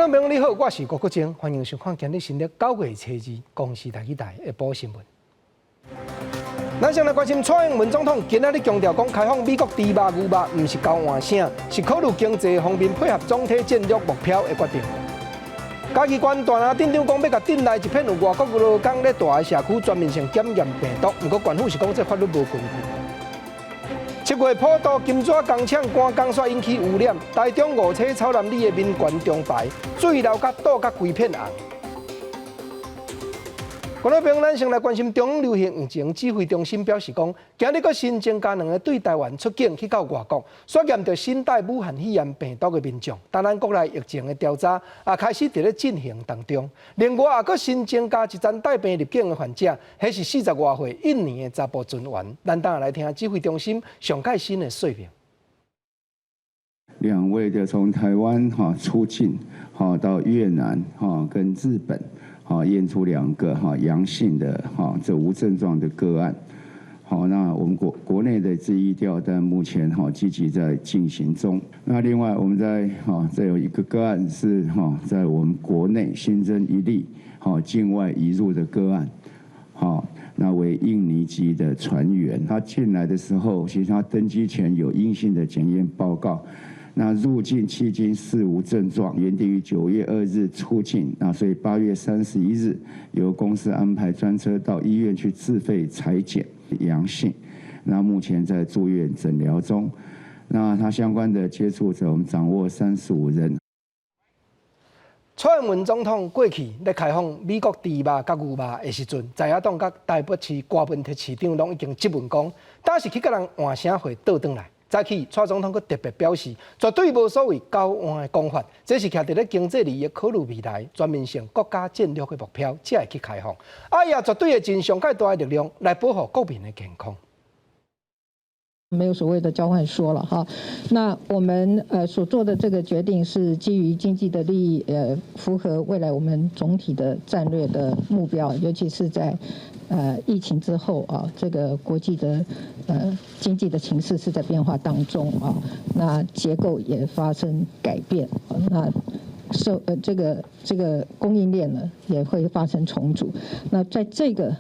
觀眾朋友你好，我是郭國晶，歡迎收看今日新曆9月初2公視台語台的報新聞。咱先來關心蔡英文總統今仔日強調講，開放美國豬肉、牛肉，毋是交換啥，是考慮經濟方面配合總體戰略目標的決定。嘉義縣大林鎮長講，欲共鎮內一片有外國勞工咧蹛的社區全面性檢驗病毒，毋過縣府是講這法律無根據。7月普渡金紙工廠趕工煞引起污染，台中五車草南里的民權中牌水流甲倒甲規片紅。觀眾朋友，咱先來關心中央流行疫情指揮中心表示講，今日閣新增加兩个對台灣出境去到外國，煞驗著新帶武漢肺炎病毒的民眾。當然，國內疫情的調查也開始佇咧進行當中。另外，也閣新增加一層帶病入境的患者，彼是40外歲印尼的查埔船員。咱等下來聽指揮中心上蓋新的說明。兩位的從台灣哈出境哈到越南哈跟日本。好，驗出兩個哈陽性的哈這無症狀的個案。好，那我們國內的這疫調，但目前哈積極在進行中。那另外我們在哈這有一個個案是哈在我們國內新增一例哈境外移入的個案。好，那為印尼籍的船員，他進來的時候，其實他登機前有陰性的檢驗報告。那入境迄今是無症狀，原定於9月2日出境，那所以8月31日由公司安排專車到醫院去自費採檢陽性，那目前在住院診療中。那他相關的接觸者，我們掌握35人。蔡英文總統過去咧開放美國豬肉佮牛肉的時陣，在野黨佮台北市柯文哲市長攏已經質問講，敢是去共人換啥貨倒轉來。早起蔡總統閣特別表示，絕對無所謂交換的講法，這是徛佇咧經濟利益考慮未來全面性國家戰略的目標，才會去開放。啊，也絕對會盡上蓋大的力量來保護國民的健康。沒有所謂的交換說了哈，那我們所做的這個決定是基於經濟的利益，符合未來我們總體的戰略的目標，尤其是在疫情之後啊，這個國際的經濟的情勢是在變化當中啊，那結構也發生改變，那受這個供應鏈呢也會發生重組，那在這個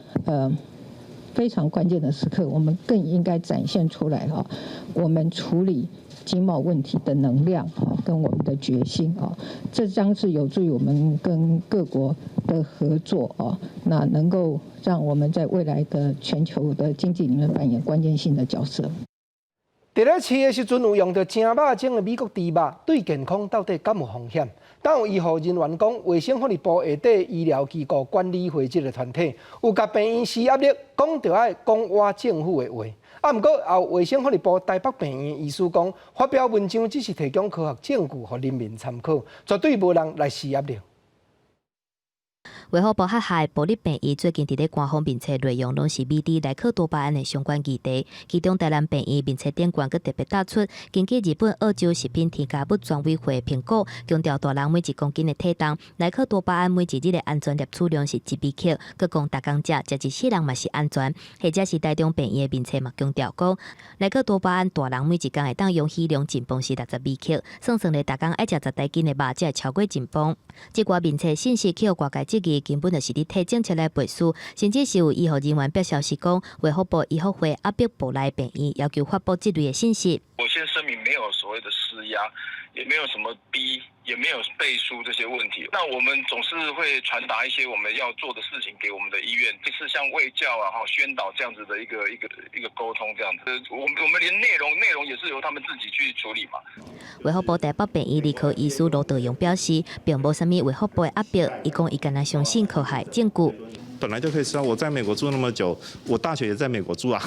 非常關鍵的時刻，我們更應該展現出來哈，我們處理經貿問題的能量哈，跟我們的決心啊，這將是有助於我們跟各國的合作啊，那能夠讓我們在未來的全球的經濟裡面扮演關鍵性的角色。佇咧飼的時陣有用著誠肉種的美國豬肉，對健康到底敢有風險？當有醫護人員講，衛生福利部下底醫療機構管理會這个團體有共病院施壓力，講著愛講倚政府的話。啊，毋過也有衛生福利部台北病院醫師講，發表文章只是提供科學證據予人民參考，絕對無人來施壓力。衛福部轄下部立病院最近佇咧官方面冊內容，攏是美豬萊克多巴胺的相關議題。其中台南病院面冊頂懸閣特別打出，根據日本澳洲食品添加物專委會評估，強調大人每一公斤的體重，萊克多巴胺每一日的安全攝取量是1微克，閣講逐工食，食一世人嘛是安全。或者是台中病院的面冊嘛強調講，萊克多巴胺大人每一工會當容許量盡磅是60微克，算算咧逐工愛食10台斤的肉才會超過盡磅。這寡面冊信息去予外界質疑，根本就是佇替政策來背書，甚至是有醫護人員表示講，衛福部醫福會壓迫部內病院，要求發布這類的信息。我先聲明，沒有所謂的施壓，也沒有什麼逼，也沒有背書這些問題。那我們總是會傳達一些我們要做的事情給我們的醫院，就是像衛教啊、哈宣導這樣子的一個溝通這樣子。我們連內容也是由他們自己去處理嘛。衛福部台北病院兒科醫師羅德榮表示，並無啥物衛福部的壓迫，伊講伊干焦相信科學證據。本來就可以吃啊！我在美國住那麼久，我大學也在美國住啊，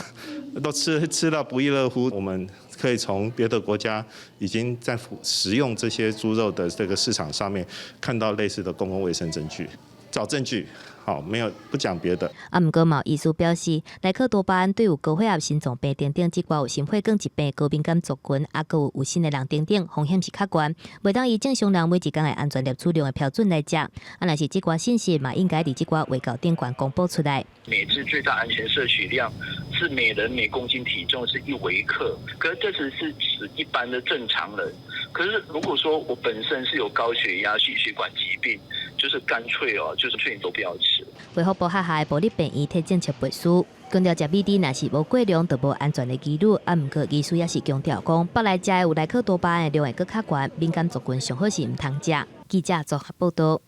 都吃到不亦樂乎。我們可以從別的國家已經在食用這些豬肉的這個市場上面看到類似的公共衛生證據。找證據，好，沒有不講別的。啊，毋過嘛有醫師表示，萊克多巴胺對有高血壓、心臟病等等，這寡有心血管疾病、高敏感族群，啊，閣有有癬的人等等，風險是較懸，袂當以正常人每一工的安全攝取量的標準來食。啊，若是這寡信息嘛，應該佇這寡衛教頂懸公布出來。每日最大安全攝取量是每人每公斤體重是1微克，可是這只是指一般的正常人。可是如果說我本身是有高血壓、心血管疾病，就是乾脆哦，就是勸你都不要吃。衛福部轄下的部立病院提政策背書，強調食米豬若是無過量，就無安全的疑慮。啊，毋過醫師也是強調講，腹內食的有萊克多巴胺的量會閣較懸，敏感族群上好是毋通食。記者綜合報道。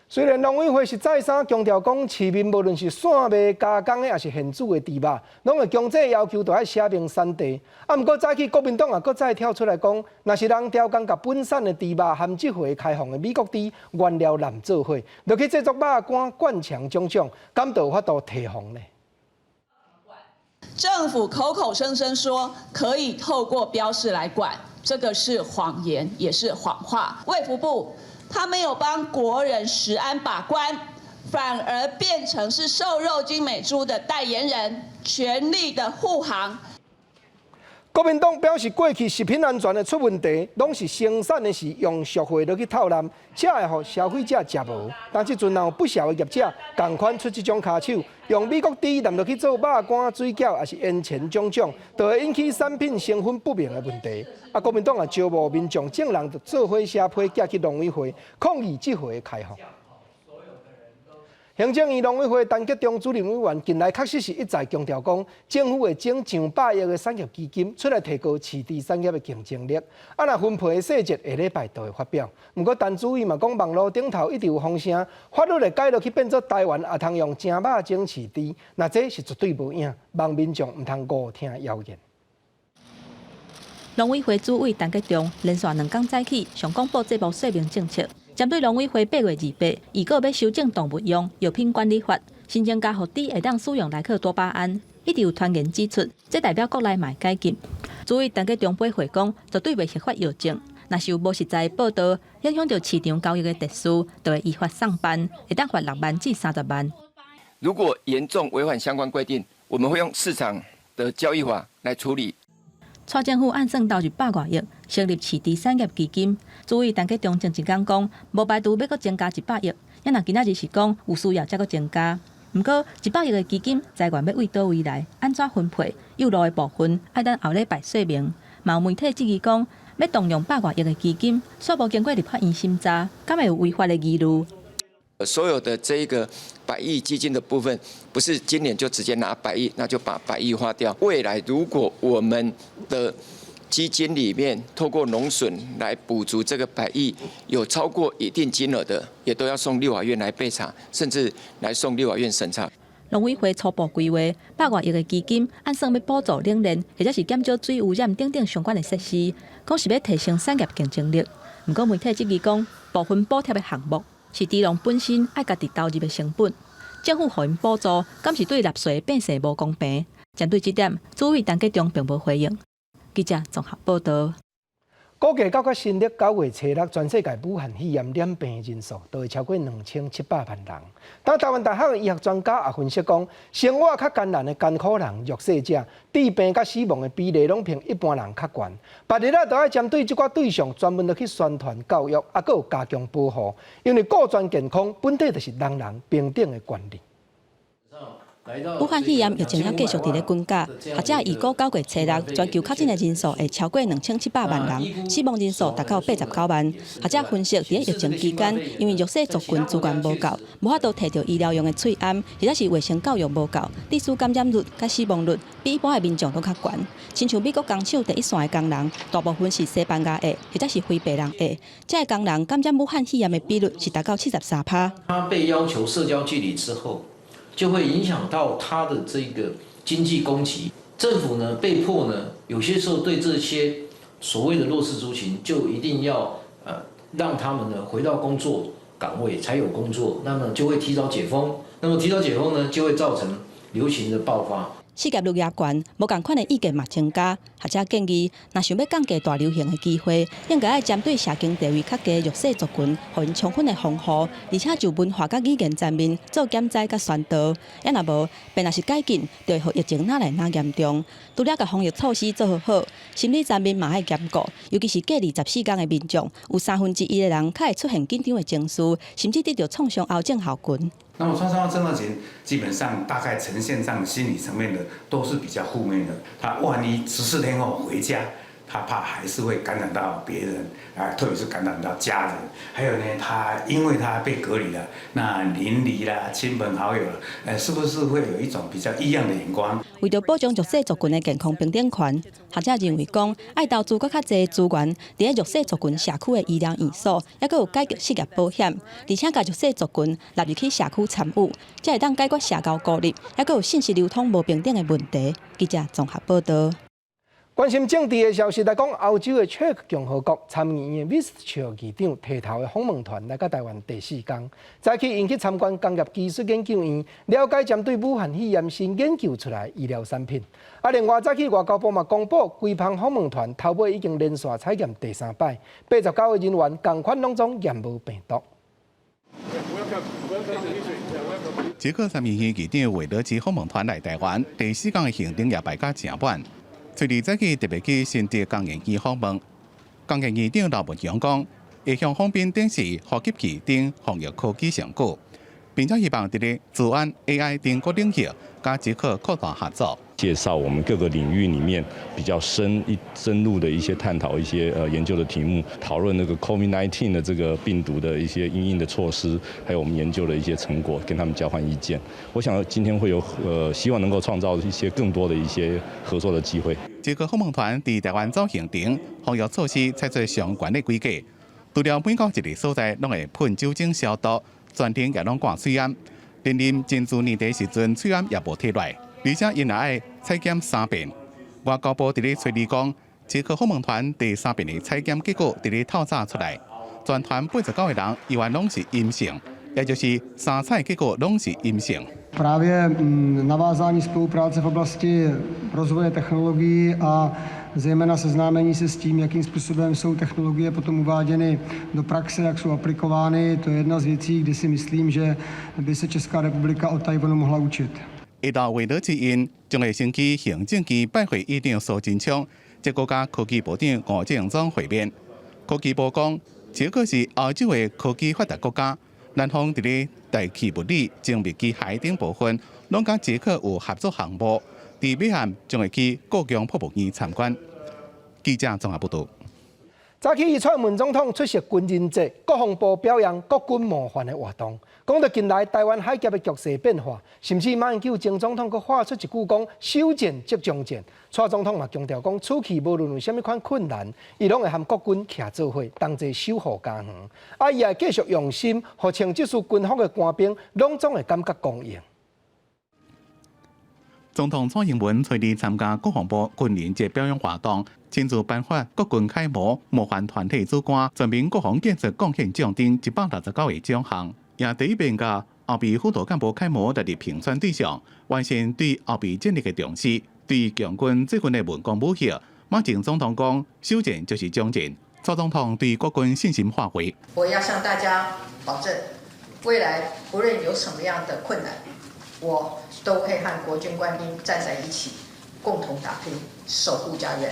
雖然農委會是再三強調講，市面無論是散賣加工的，抑是現煮的豬肉，攏會強制要求都愛寫明產地。啊，毋過早起國民黨也閣再跳出來講，若是人刁工共本產的豬肉含這回開放的美國豬原料濫做伙，落去製作肉乾、灌腸種種，敢就有法度提防呢？政府口口聲聲說可以透過標示來管，這個是謊言，也是謊話。衛福部他沒有幫國人食安把關，反而變成是瘦肉精美豬的代言人，全力的護航。國民黨表示，過去食品安全的出問題，攏是生產的時用俗貨落去透濫，才會予消費者食無。但這陣有不肖的業者，仝款出這種跤手，用美國豬濫落去做肉乾、水餃，抑是煙腸種種，就會引起產品成分不明的問題。啊，國民黨也招募民眾眾人做伙寫批寄去農委會抗議這回的開放。行政院農委會陳吉仲主任委員近來確實是一再強調講，政府會整上百億的產業基金出來提高飼豬產業的競爭力。啊，若分配的細節下禮拜就會發表。毋過陳主委嘛講，網路頂頭一直有風聲，法律會改落去變做台灣也通用正肉整飼豬，若這是絕對無影，望民眾毋通誤聽謠言。農委會主委陳吉仲連續兩工早起上公布這部說明政策。針對農委會8月28預告欲修正動物用藥品管理法，新增加予豬會當使用萊克多巴胺，一直有傳言指出，這代表國內嘛會解禁。主委陳吉仲回講，絕對袂合法藥證，若是有無實在的報道，影響著市場交易的秩序，就會依法送辦，會當罰6萬至30萬。如果嚴重違反相關規定，我們會用市場的交易法來處理。蔡政府按算投入百外億成立飼豬產業基金，主委陳吉仲前一工講，無排除欲閣增加100億，也若今仔日是講有需要才閣增加。毋過一百億的基金財源欲對佗位來，按怎分配？誘路的部分愛等後禮拜說明。嘛有媒體質疑講，欲動用百外億的基金，煞無經過立法院審查，敢會有違法的疑慮？所有的這一個百億基金的部分，不是今年就直接拿百億，那就把百億花掉。未來如果我們的基金裡面透過農損來補足這個百億，有超過一定金額的，也都要送立法院來備查，甚至來送立法院審查。農委會初步規劃百外億的基金，按算欲補助冷鏈，或者是減少水污染等等相關的設施，講是欲提升產業競爭力。毋過媒體質疑講，部分補貼的項目是豬農本身愛家己投入的成本，政府予𪜶補助，敢是對納稅的百姓無公平？針對這點，主委陳吉仲並無回應。記者綜合報道。估計到新曆9月初6，全世界武漢肺炎染病人數都會超過2700萬人。但台灣大學的醫學專家也分析講，生活較艱難的艱苦人、弱勢者，致病佮死亡的比例攏比一般人較懸。別日啊，就愛針對這寡對象專門去宣傳教育，啊，閣有加強保護，因為顧全健康本底就是人人平等的權利。武漢肺炎疫情猶繼續佇咧滾絞，學者預估9月初6，全球確診的人數會超過2700萬人，死亡人數達到89萬。學者分析，佇咧疫情期間，因為弱勢族群資源無夠，無法度提著醫療用的喙罨，或者是衛生教育無夠，致使感染率佮死亡率比一般的民眾閣較懸。親像美國工廠第一線的工人，大部分是西班牙裔或者是非白人裔，這个工人感染武漢肺炎的比率是達到73%。他被要求社交距離之後，就會影響到他的這個經濟供給，政府呢被迫呢，有些時候對這些所謂的弱勢族群，就一定要讓他們呢回到工作崗位才有工作，那麼就會提早解封，那麼提早解封呢，就會造成流行的爆發。失業率也懸，無仝款的意見嘛增加。學者建議，若想欲降低大流行的機會，應該愛針對社經地位較低弱勢族群，予𪜶充分的防護，而且就文化佮語言層面做減災佮宣導。抑若無，病若是改緊，就會予疫情愈來愈嚴重。除了共防疫措施做好好，心理層面嘛愛兼顧，尤其是隔離14天的民眾，有1/3的人較會出現緊張的情緒，甚至得著創傷後症候群。那麼創傷後症候群基本上大概呈現上心理層面的都是比較負面的。他萬一14天後回家，他怕還是會感染到別人，啊，特別是感染到家人。還有呢，他因為他被隔離了，那鄰里啦、親朋好友啦，是不是會有一種比較異樣的眼光？為著保障弱勢族群的健康平等權，學者認為講，愛投資閣較濟資源，佇咧弱勢族群社區的醫療院所，抑閣有改革失業保險，而且共弱勢族群納入去社區參與，才會當解決社交孤立，抑閣有信息流通無平等的問題。記者綜合報導。關心政治的消息來講，歐洲的捷克共和國參議院 Vystrčil 議長提頭的訪問團來到台灣第四工，早起𪜶去參觀工業技術研究院，了解針對武漢肺炎新研究出來醫療產品。啊，另外早起外交部嘛公布，規批訪問團頭尾已經連續採驗第三擺，89個人員仝款攏總驗無病毒。捷克參議院議長韋德奇訪問團來台灣，第四工的行程也排甲誠滿。昨日早起特別去新竹工研院訪問，工研院長劉文雄講，會向訪賓展示呼吸器等防疫科技成果，並且希望佇咧資安、AI 等各領域，佮捷克擴大合作。介紹我們各個領域裡面比較深入的一些探討，一些研究的題目，討論那個 COVID-19 的這個病毒的一些因應的措施，還有我們研究的一些成果，跟他們交換意見。我想今天會有希望能夠創造一些更多的一些合作的機會。這個訪問團佇台灣走行程，防疫措施採取上懸的規格，除了每到一个所在攏會噴酒精消毒，全程也攏掛喙罨。連啉珍珠奶茶時陣，喙罨也無提來。而且𪜶也愛採檢三遍。外交部佇咧吹二講，這個訪問團第三遍的採檢結果佇咧透早出來，全團89個人依然攏是陰性，也就是三採結果攏是陰性。 Právě navázání spolupráce v oblasti rozvoje technologií a zejména seznámení se s tím, jakým způsobem jsou technologie potom uváděny do praxe, jak jsou aplikovány, to je jedna z věcí, kde si myslím, že by se Česká republika od Taiwanu mohla učit. 下晝韋德之𪜶將會先去行政院拜會院長蘇貞昌，再閣佮科技部長吳政忠會面。科技部講，這個是歐洲的科技發達國家，咱方佇咧大氣物理、精密機械等部分，攏佮捷克有合作項目。佇尾暗將會去故宮博物院參觀。記者綜合報導。早起，蔡英文總統出席軍人節，國防部表揚國軍模範的活動。講到近來台灣海峽的局勢變化，甚至馬英九前總統閣發出一句講“守戰即將戰”。蔡總統嘛強調講，此去無論有啥物款困難，伊攏會和國軍徛做伙，同齊守護家園。啊，伊也繼續用心，予穿這束軍服的官兵，攏總會感覺光榮。總統蔡英文隨日參加國防部軍人節表揚活動，親自頒發國軍楷模、模範團體主官、全民國防建設貢獻獎等169個獎項，也第一遍共後備輔導幹部楷模列入評選對象，完成對後備戰力的重視，對強軍最近的文攻武嚇。馬前總統講，守戰就是將戰。蔡總統對國軍信心發揮。我要向大家保證，未來不論有什麼樣的困難，我都會和國軍官兵站在一起，共同打拼，守護家園。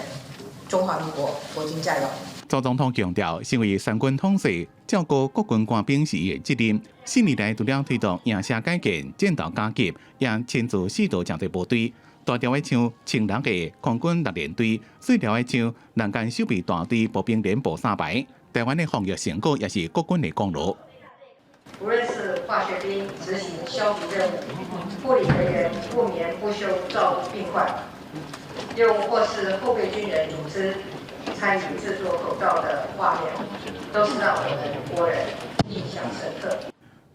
中華民國國軍加油！蔡總統強調，身為三軍統帥，照顧國軍官兵是伊的責任。4年來，除了推動營舍改建、戰鬥加級，也親自視導誠濟部隊。大條的像千人的空軍六連隊，細條的像南竿守備大隊步兵連步三排。台灣的防疫成果也是國軍的功勞。無論是化學兵執行消毒任務，護理人員不眠不休照顧病患，又或是後備軍人組織參與製作口罩的畫面，都是讓我們國人印象深刻。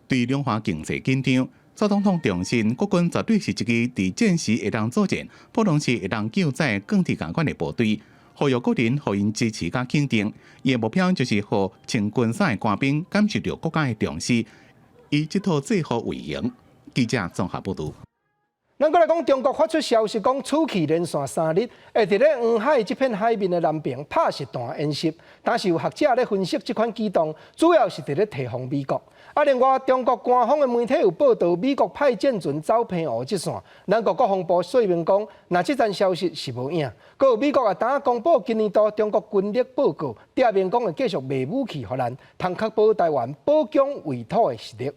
對兩岸經濟緊張，蔡總統重申，國軍絕對是一支佇戰時會當作戰，普通時會當救災鋼鐵仝款的部隊。呼籲國人予𪜶支持佮肯定，伊的目標就是予穿軍衫的官兵感受著國家的重視，以這套制服為榮。記者綜合報導。咱閣來講，中國發出消息講，此去連續3日會佇咧黃海這片海面的南爿拍實彈演習，但是有學者咧分析，這款舉動主要是佇咧提防美國。啊，另外中國官方的媒體有報導，美國派戰船走澎湖這線，咱國國防部說明講，若這層消息是無影。閣有美國也當公布今年度中國軍力報告，點名講會繼續賣武器予咱，通確保台灣保疆衛土的實力。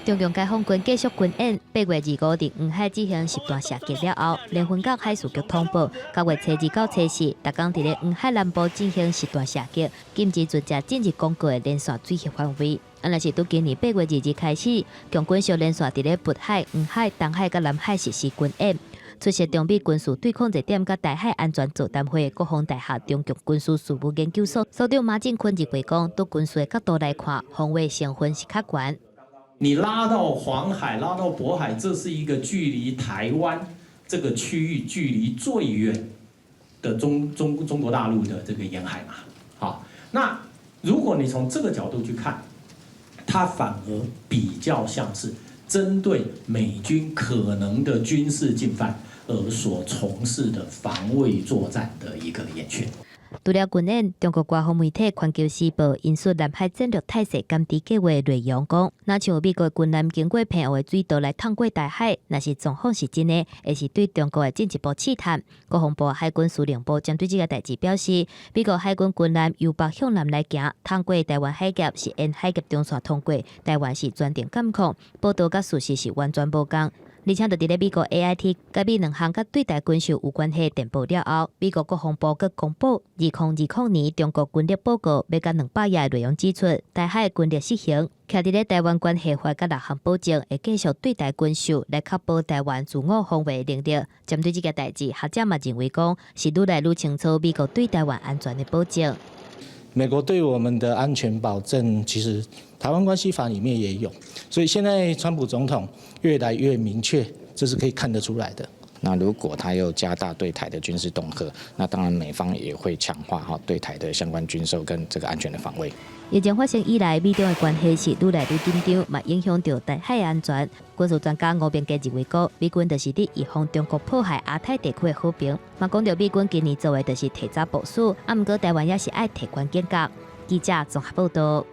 中共解放軍繼續軍演，8月25佇黃海進行實彈射擊了後，連雲港海事局通報，9月初二到初四，逐工佇咧黃海南部進行實彈射擊，禁止船隻進入公告的連線水域範圍。啊，若是對今年8月22開始，共軍續連續佇咧渤海、黃海、東海佮南海實施軍演。出席中美軍事對抗熱點佮台海安全座談會，國防大學中共軍事事務研究所所長馬進坤認為講，對軍事的角度來看，防衛成分是較懸。你拉到黃海，拉到渤海，這是一個距離台灣這個區域距離最遠的中國大陸的這個沿海嘛。好，那如果你從這個角度去看，它反而比較像是針對美軍可能的軍事進犯而所從事的防衛作戰的一個演訓。除了軍演，中國官方媒體《環球時報》引述南海戰略態勢監視計劃內容講，若像美國軍艦經過澎湖的水道來趟過台海，若是狀況是真的，會是對中國的進一步試探。國防部海軍司令部針對這个代誌表示，美國海軍軍艦由北向南來行，趟過台灣海峽是沿海峽中線通過，台灣是全程監控，報導佮事實是完全無仝。而且，就佇咧美國 AIT 佮美兩項佮對台軍售有關係電報了後，美國國防部閣公布2020年中國軍力報告，欲佮200頁內容指出，台海軍力失衡，徛佇咧台灣關係法佮六項保證，會繼續對台軍售來確保台灣自我防衛能力。針對這个代誌，學者嘛認為講是愈來愈清楚美國對台灣安全的保證。美國對我們的安全保證，其實台灣關係法裡面也有，所以現在川普總統越來越明確，這是可以看得出來的。那如果他又加大對台的軍事恫嚇，那當然美方也會強化哈對台的相關軍售跟這個安全的防衛。疫情發生以來，美中的關係是愈來愈緊張，嘛影響著台海安全。軍事專家吳明杰認為講，美軍就是佇預防中國破壞亞太地區的和平，嘛講著美軍今年做的就是提早部署，啊，毋過台灣也是愛提懸警覺。記者綜合報導。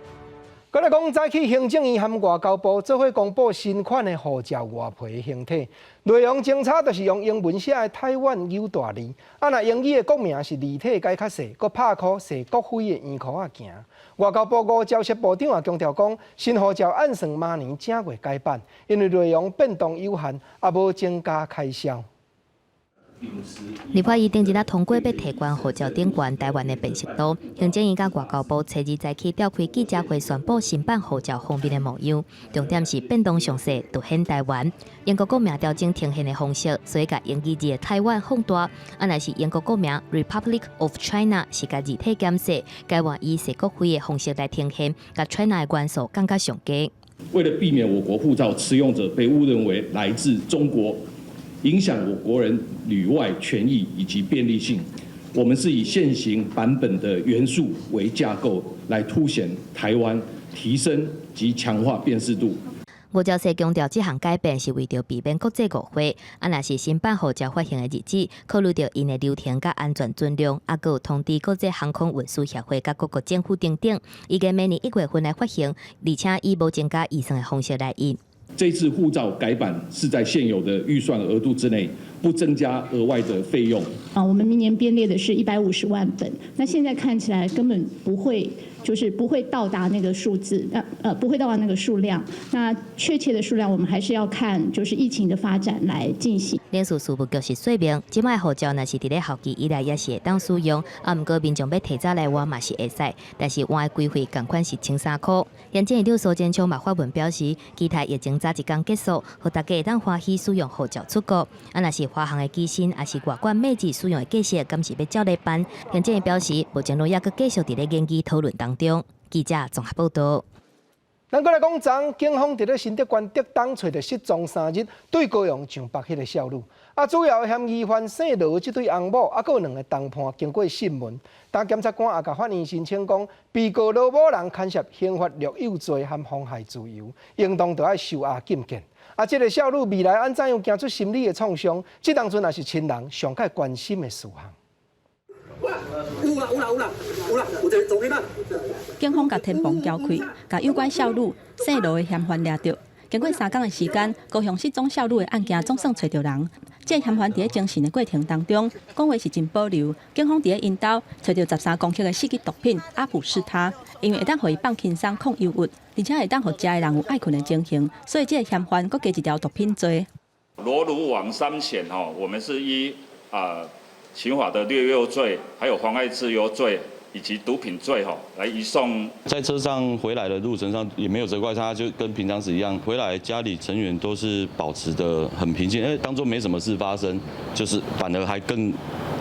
閣來講，早起行政院和外交部做伙公布新款的護照外皮形體，內容精彩，就是用英文寫的台灣九大字，啊，若英語的國名是字體改較細，閣拍箍踅國徽的圓箍仔行。外交部外交部長也強調講，新護照按算明年正月改版，因為內容變動有限，也無增加開銷。立法院頂日仔通過欲提懸護照頂懸台灣的辨識度，行政院佮外交部初二早起召開記者會，宣布新版護照封面的模樣，重點是變動上細，凸顯台灣。英國國名調整呈現的方式，所以共英語字的台灣放大。啊，若是英國國名 Republic of China 是共字體減細，改換以踅國徽的方式來呈現，共 China 的元素降較上低。為了避免我國護照持用者被誤認為來自中國，影響我國人旅外權益以及便利性，我們是以現行版本的元素為架構，來凸顯台灣，提升及強化辨識度。外交部強調，這項改變是為著避免國際誤會。啊，若是新版護照發行的日子，考慮著印的流程佮安全準量，啊，閣有通知國際航空運輸協會佮各國政府等等，預計明年1月份來發行，而且以無增加預算的方式來印。這次護照改版是在現有的預算額度之內，不增加額外的費用。啊，我們明年編列的是150萬本，那現在看起來根本不會，就是不會到達那個數字，不會到達那個數量。那確切的數量，我們還是要看就是疫情的發展來進行。領事事務局是說明，這擺護照若是佇咧候機以內也是會當使用，啊，毋過民眾欲提早來換嘛是會使，但是換的規費仝款是1300塊。行政院長蘇貞昌嘛發文表示，期待疫情早一工結束，予大家會當歡喜使用護照出國。啊，若是華航的機身，抑是外館每日使用的價格，敢是欲照咧辦？行政院表示，目前攏猶閣繼續佇咧研究討論當中。記者綜合報導。咱閣來講，昨警方佇咧新竹縣竹東揣著失蹤3日，對高雄上北彼个少女。啊，主要嫌疑犯姓羅這對翁某，啊，閣有兩个同伴經過訊問，但檢察官也共法院申請講，被告羅某人牽涉刑法虐幼罪和妨害自由，應當著愛收押禁見。啊，這個少女未來按怎樣行出心理的創傷，這當陣也是親人上蓋關心的事項。有啦有啦有啦有啦，有一个走啦。警方共天棚撬開，共誘拐少女姓羅的嫌犯掠著。經過3工的時間，高雄失蹤少女的案件總算揣著人。這个嫌犯佇咧偵訊的過程當中，講話是真保留。警方佇咧𪜶兜揣著13公克的四級毒品阿普士他，因為會當予伊放輕鬆抗憂鬱，而且會當予食的人有愛睏的情形，所以這個嫌犯閣加一條毒品罪。羅如王三嫌吼，我們是依啊刑法的虐幼罪，還有妨礙自由罪以及毒品罪吼，來移送。在車上回來的路程上也沒有責怪他，就跟平常時一樣。回來家裡成員都是保持得很平靜，當作沒什麼事發生，就是反而還更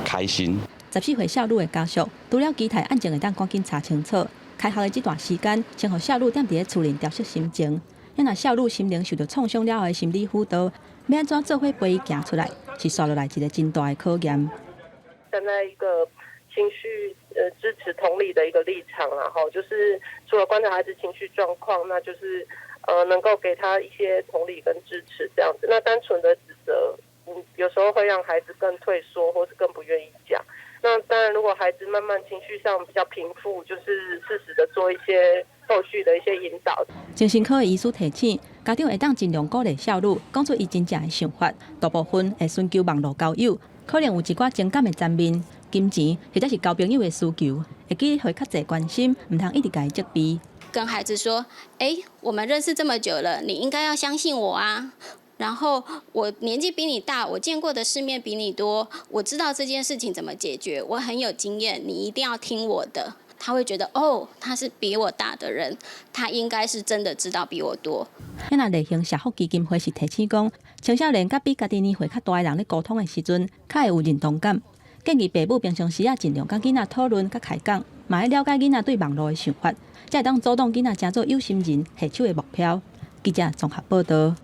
開心。14歲少女的家屬，除了期待案情會當趕緊查清楚，開學的這段時間，先予少女踮佇咧厝裡調適心情。若少女心靈受著創傷了後的心理輔導，欲按怎做伙陪伊行出來，是紲落來一个真大的考驗。站在一個情緒支持同理的一個立場，然後就是除了觀察孩子情緒狀況，那就是能夠給他一些同理跟支持這樣子。那單純的指責，有時候會讓孩子更退縮，或是更不願意講。那當然，如果孩子慢慢情緒上比較平復，就是適時的做一些後續的一些引導。精神科的醫師提醒，家長會當盡量鼓勵少女講出伊真正的想法，大部分會尋求網路交友，可能有一寡情感的層面、金錢或者是交朋友的需求，會記予伊較濟關心，毋通一直共伊責備。跟孩子說：欸，我們認識這麼久了，你應該要相信我啊。然後我年紀比你大，我見過的世面比你多，我知道這件事情怎麼解決，我很有經驗，你一定要聽我的。他會覺得哦，他是比我大的人，他應該是真的知道比我多。那類型社福基金會是提醒講，青少年佮比家己年歲較大的人咧溝通的時陣，較會有認同感。建議爸母平常時啊，盡量佮囡仔討論、佮開講，嘛愛了解囡仔對網路的想法，才會當阻擋囡仔成做有心人下手的目標。記者綜合報道。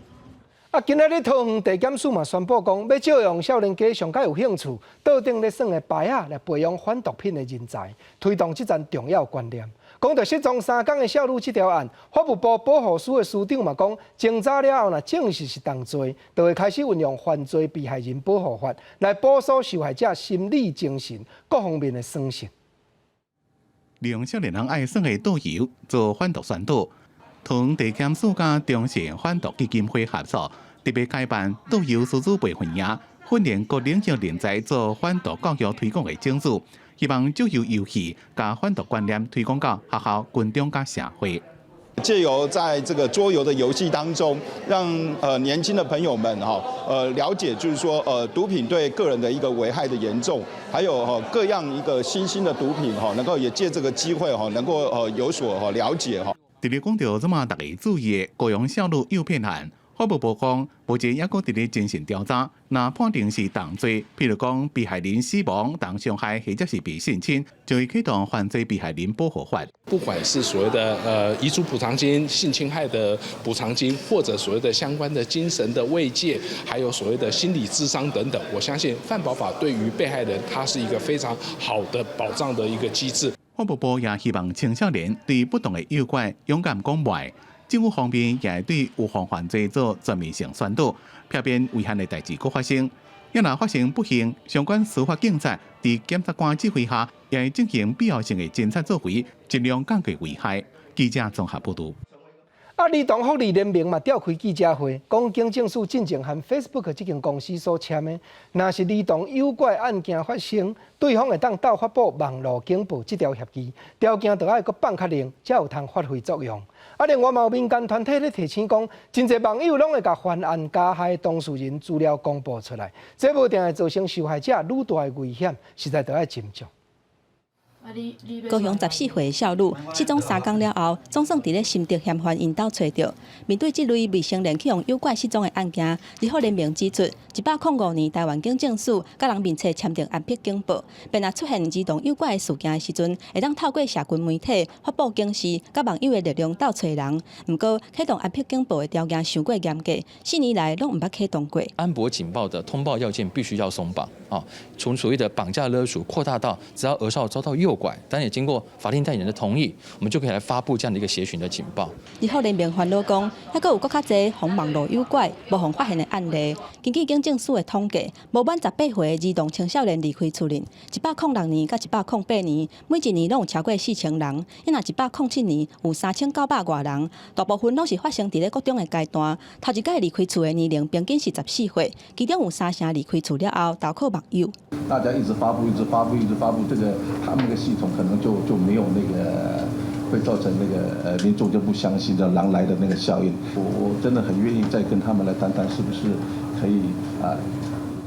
啊，今仔日桃園地檢署嘛宣布講，欲借用少年家上較有興趣，桌頂咧耍的牌仔來培養反毒品的人才，推動這層重要觀念。講著失蹤3工的少女這條案，法務部保護司的司長嘛講，偵查了後，若證實是同罪，就會開始運用犯罪被害人保護法來補償受害者心理、精神各方面的損失。利用少年人愛耍的桌遊做反毒宣導，桃園地檢署佮中信反毒基金會合作，特別開辦桌遊師資培訓營，訓練各領域人才做反毒教育推廣的種子，希望藉由遊戲共反毒觀念推廣到學校、軍中佮社會。借由在這個桌遊的遊戲當中，讓年輕的朋友們哈了解，就是說毒品對個人的一個危害的嚴重，還有哈各樣一個新興的毒品哈，能夠也借這個機會哈，能夠有所了解哈。特別講著這馬大家注意的高雄少女誘騙案，法務部講，目前猶閣佇咧進行調查，若判定是同罪，譬如講被害人死亡、同傷害或者是被性侵，就會啟動犯罪被害人保護法。不管是所謂的遺囑補償金、性侵害的補償金，或者所謂的相關的精神的慰藉，還有所謂的心理諮商等等，我相信犯保法對於被害人，它是一個非常好的保障的一個機制。法務部也希望青少年對不當的誘拐勇敢講袂。政府方面也會對預防犯罪做全面性宣導，避免遺憾的代誌閣發生。若發生不幸，相關司法警察佇檢察官指揮下，也會進行必要性的偵查作為，盡量降低危害。記者綜合報導。啊，兒童福利聯盟嘛召開記者會，講警政署進前和 Facebook 這間公司所簽的，若是兒童誘拐案件發生，對方會當鬥發布網路警報這條協議，條件著愛閣放較靈，才有通發揮作用。啊，另外嘛有民間團體咧提醒講，真濟網友攏會共犯案加害當事人資料公布出來，這無定會造成受害者愈大的危險，實在著愛斟酌。高雄14歲的少女失蹤3工了後，總算佇咧新竹嫌犯𪜶兜揣著。面對這類未成年去予誘拐失蹤的案件，司法聯盟指出，105年台灣警政署佮人面冊簽訂安珀警報，便若出現兒童誘拐的事件的時陣，會當透過社群媒體發布警示，佮網友的力量鬥揣人。毋過啟動安珀警報的條件傷過嚴格，4年來攏毋捌啟動過。安珀警報的通報要件必須要鬆綁啊，從所謂的綁架勒索擴大到只要兒少遭到誘拐，但也經過法定代理人的同意，我們就可以來發布這樣的一個協尋的警報。司法聯盟煩惱講，猶閣有閣較濟予網路誘拐、無予發現的案例。根據警政署的統計，無滿18歲的兒童青少年離開厝裡，106年佮108年，每一年攏有超過4000人。若107年有3900外人，大部分攏是發生佇咧國中的階段。頭一擺離開厝的年齡平均是14歲，其中有三成離開厝了後投靠網友。大家一直發布，一直發布，一直發布，這個他們的系統可能就沒有那個，會造成那個民眾就不相信這狼來的那個效應。我真的很願意再跟他們來談談，是不是可以啊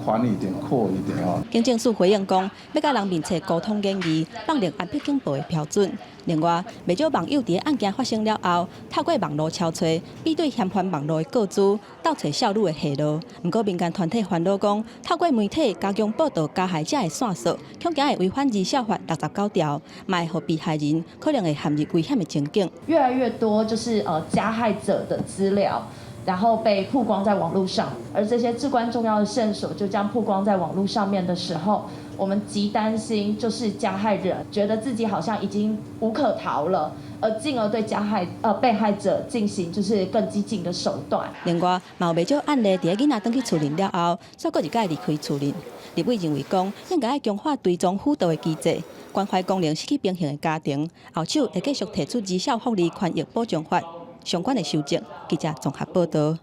寬一點、闊一點啊？警政署回應講，欲佮人面冊溝通建議，放寬安珀警報的標準。另外，袂少網友佇案件發生了後，透過網路搜揣，比對嫌犯網路的個資，鬥揣少女的下落。毋過民間團體煩惱講，透過媒體加強報導加害者的線索，恐驚會違反兒少法69條，嘛會予被害人可能會陷入危險的情景。越來越多就是加害者的資料，然後被曝光在網絡上，而這些至關重要的線索就這樣曝光在網絡上面的時候，我們極擔心就是加害人覺得自己好像已經無可逃了，而進而對加害被害者進行就是更激進的手段。另外，嘛有袂少案例佇咧囡仔轉去厝裡了後，煞閣一擺離開厝裡。立委認為講，應該愛強化追蹤輔導的機制，關懷功能失去平衡的家庭，後手會繼續提出兒少福利權益保障法相關的修正。記者綜合報導。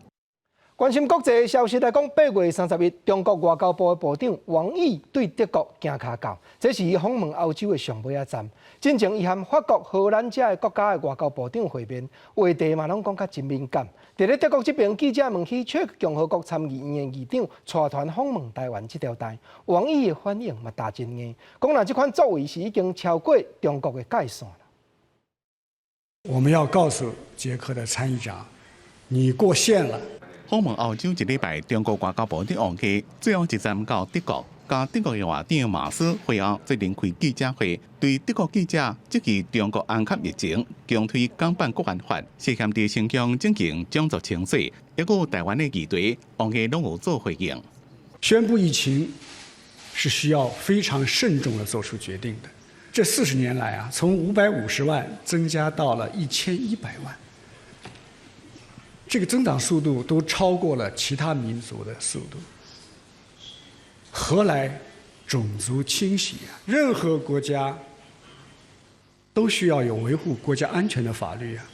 關心國際消息來講，8月31，中國外交部的部長王毅對德國行跤到，這是伊訪問歐洲的上尾仔站。進前伊和法國、荷蘭遮的國家的外交部長會面，話題嘛攏講較真敏感。佇咧德國這邊，記者問起捷克共和國參議院的議長帶團訪問台灣這條代，王毅的反應嘛焦真硬，講若這款作為是已經超過中國的界線。我們要告訴捷克的參議長，你過線了。訪問歐洲一禮拜，中國外交部長王毅最後一站到德國，佮德國的外長馬斯會後，做陣開記者會，對德國記者質疑中國甕及疫情，強推港版國安法，涉嫌佇新疆進行種族清洗，抑閣有台灣的議題，王毅攏有做回應。宣布疫情是需要非常慎重的做出決定的。這40年來啊，從550萬增加到了1100萬。這個增長速度都超過了其他民族的速度，何來種族清洗啊？任何國家都需要有維護國家安全的法律啊，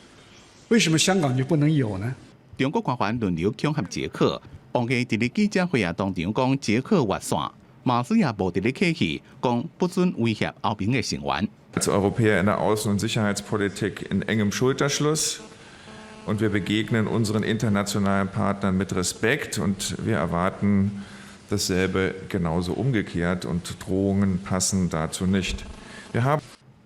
為什麼香港就不能有呢？中國官員輪流恐嚇捷克，王毅佇咧記者會啊當場講捷克越線，馬斯也無佇咧客氣，講不准威脅歐盟的成員。 Als Europäer in der Außen- und Sicherheitspolitik in engem Schulterschluss. Und wir begegnen unseren internationalen Partnern mit Respekt und wir erwarten dasselbe genauso umgekehrt und Drohungen passen dazu nicht. Wir haben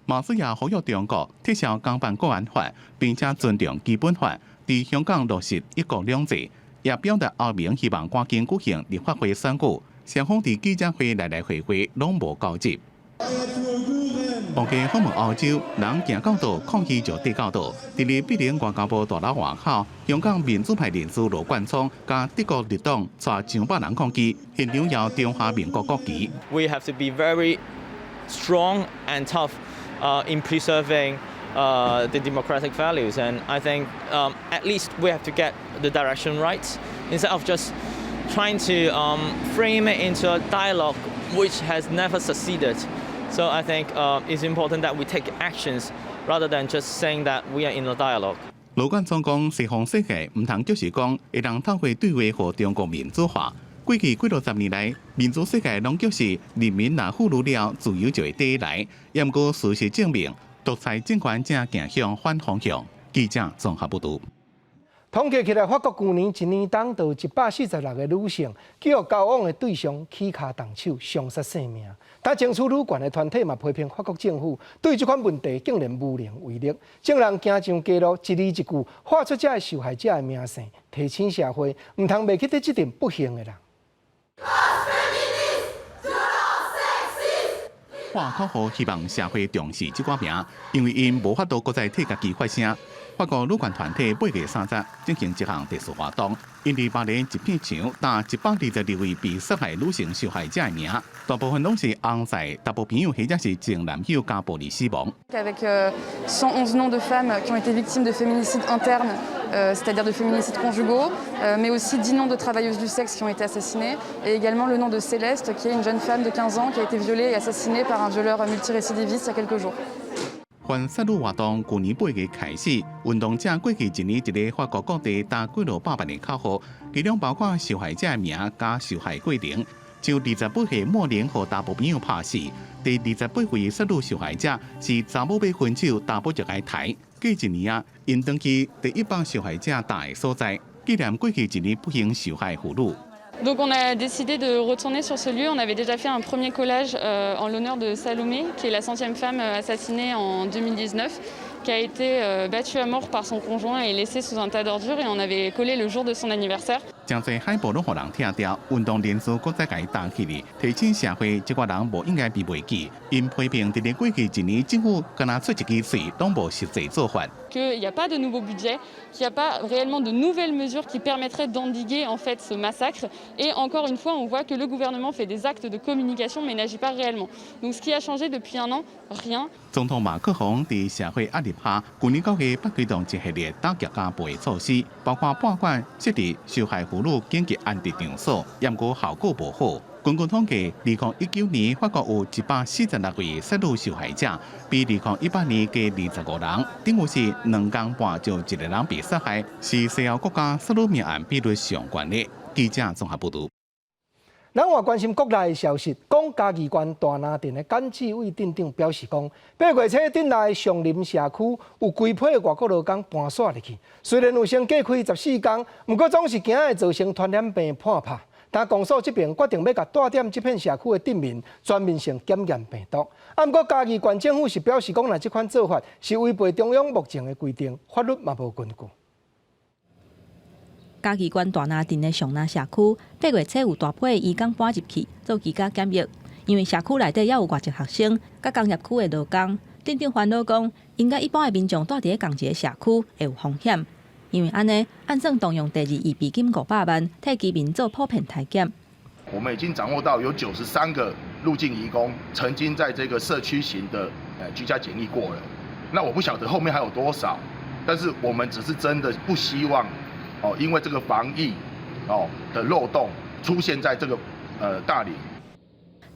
馬斯也呼籲中國撤銷港版國安法，並且尊重基本法，佇香港落實一國兩制，也表達歐盟希望趕緊舉行立法會選舉。雙方佇記者會來來回回攏無交集。王毅訪問歐洲，人行到佗，抗議就綴到佗。佇咧柏林外交部大樓外口，香港民主派人士羅冠聰佮德國綠黨帶上百人抗議，現場搖中華民國國旗。 We have to be very strong and tough in preserving the democratic values, and I think at least we have to get the direction right instead of just trying to frame it into a dialogue which has never succeeded. So I think it's important that we take actions rather than just saying that we are in a dialogue. 羅冠聰講，西方世界毋通就是講會當透過對話予中國民主化。過去幾落十年來，民主世界攏就是人民若富裕了，自由就會綴來。毋過事實證明，獨裁政權正行向反方向。記者綜合報導。統計起來，法國舊年一年當就有146個女性去予交往的對象起跤動手，傷殺性命。但爭取女權的團體嘛批評法國政府對這款問題竟然無能為力，眾人行上街路，一字一句喊出這个受害者的名姓，提醒社會毋通袂記得這陣不幸的人。喊口號，希望社會重視這寡名，因為𪜶無法度閣再替家己發聲。法國女權團體8月30進行一項特殊活動，𪜶佇巴黎一片牆貼122位被殺害女性受害者的名，大部分攏是翁婿、查埔朋友或者是前男友家暴而死亡。 Avec 111 noms de femmes qui ont été victimes de féminicides internes, c'est-à-dire de féminicides conjugaux, mais aussi 10 noms de travailleuses du sexe qui ont été assassinées, et également le nom de Céleste, qui est une jeune femme de 15 ans qui a été violée et assassinée par un violeur multirécidiviste il y a quelques jours. 反殺女活動舊年8月開始，運動者過去一年佇咧法國各地貼幾落百萬个口號，其中包括受害者的名佮受害過程。像28歲莫玲予查埔朋友拍死，第28位殺女受害者是查某欲分手，查埔就共刣。過一年啊，𪜶轉去第100受害者貼的所在，紀念過去一年不幸受害婦女。 Donc on a décidé de retourner sur ce lieu. On avait déjà fait un premier collage en l'honneur de Salomé, qui est la 100e femme assassinée en 2019, qui a été battue à mort par son conjoint et laissée sous un tas d'ordures. Et on avait collé le jour de son anniversaire. 誠濟海報攏予人拆掉，運動人士閣再共伊貼起來，提醒社會這寡人無應該被袂記。𪜶批評佇咧過去一年，政府敢若出一支喙，攏無實際做法。 Qu'il n'y a pas de nouveau budget, qu'il n'y a pas réellement de nouvelles mesures qui permettraient d'endiguer en fait ce massacre. Et encore une fois, on voit que le gouvernement fait des actes de communication mais n'agit pas réellement. Donc ce qui a changé depuis un an, rien. 總統馬克宏佇社會壓力下，舊年9月捌推動一系列打擊家暴的措施，包括撥款設立受害婦女緊急安置場所，毋過效果無好。根據統計，2019年法國有146位殺女受害者，比2018年加25人，等於是2工半就一个人被殺害，是西歐國家殺女命案比率上懸的。記者綜合報導。咱嘛關心國內的消息，講嘉義縣大林鎮的簡志偉鎮長表示講，8月初鎮內上林社區有規批的外國勞工搬徙入去，雖然有先隔開14工，毋過總是驚會造成傳染病破發。但公所這邊決定欲共蹛點這片社區的鎮民全面性檢驗病毒。啊，毋過嘉義縣政府是表示講，若這款做法是違背中央目前的規定，法律嘛無根據。嘉義縣大林鎮的上林社區，8月初有大批的移工搬入去做居家檢疫，因為社區內底猶有外籍學生、佮工業區的勞工。鎮長煩惱講，𪜶佮一般的民眾蹛佇咧仝一个社區會有風險，因為按呢，按算動用第二預備金500萬，替居民做普遍篩檢。我們已經掌握到有93個入境移工曾經在這個社區型的居家檢疫過了，那我不曉得後面還有多少，但是我們只是真的不希望。哦，因為這個防疫哦的漏洞出現在這個大里。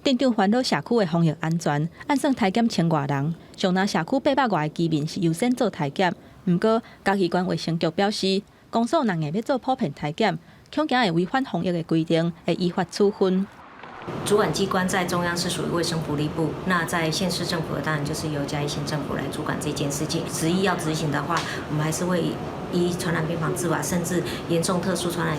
鎮長煩惱社區的防疫安全，按算篩檢千外人，上林社區800外个居民是優先做篩檢。毋過嘉義縣衛生局表示，公所若硬欲做普遍篩檢，恐驚會違反防疫的規定，會依法處分。主管機關在中央是屬於衛生福利部，那在縣市政府當然就是由嘉義縣政府來主管這件事情。執意要執行的話，我們還是會依傳染病防治法，甚至嚴重特殊傳染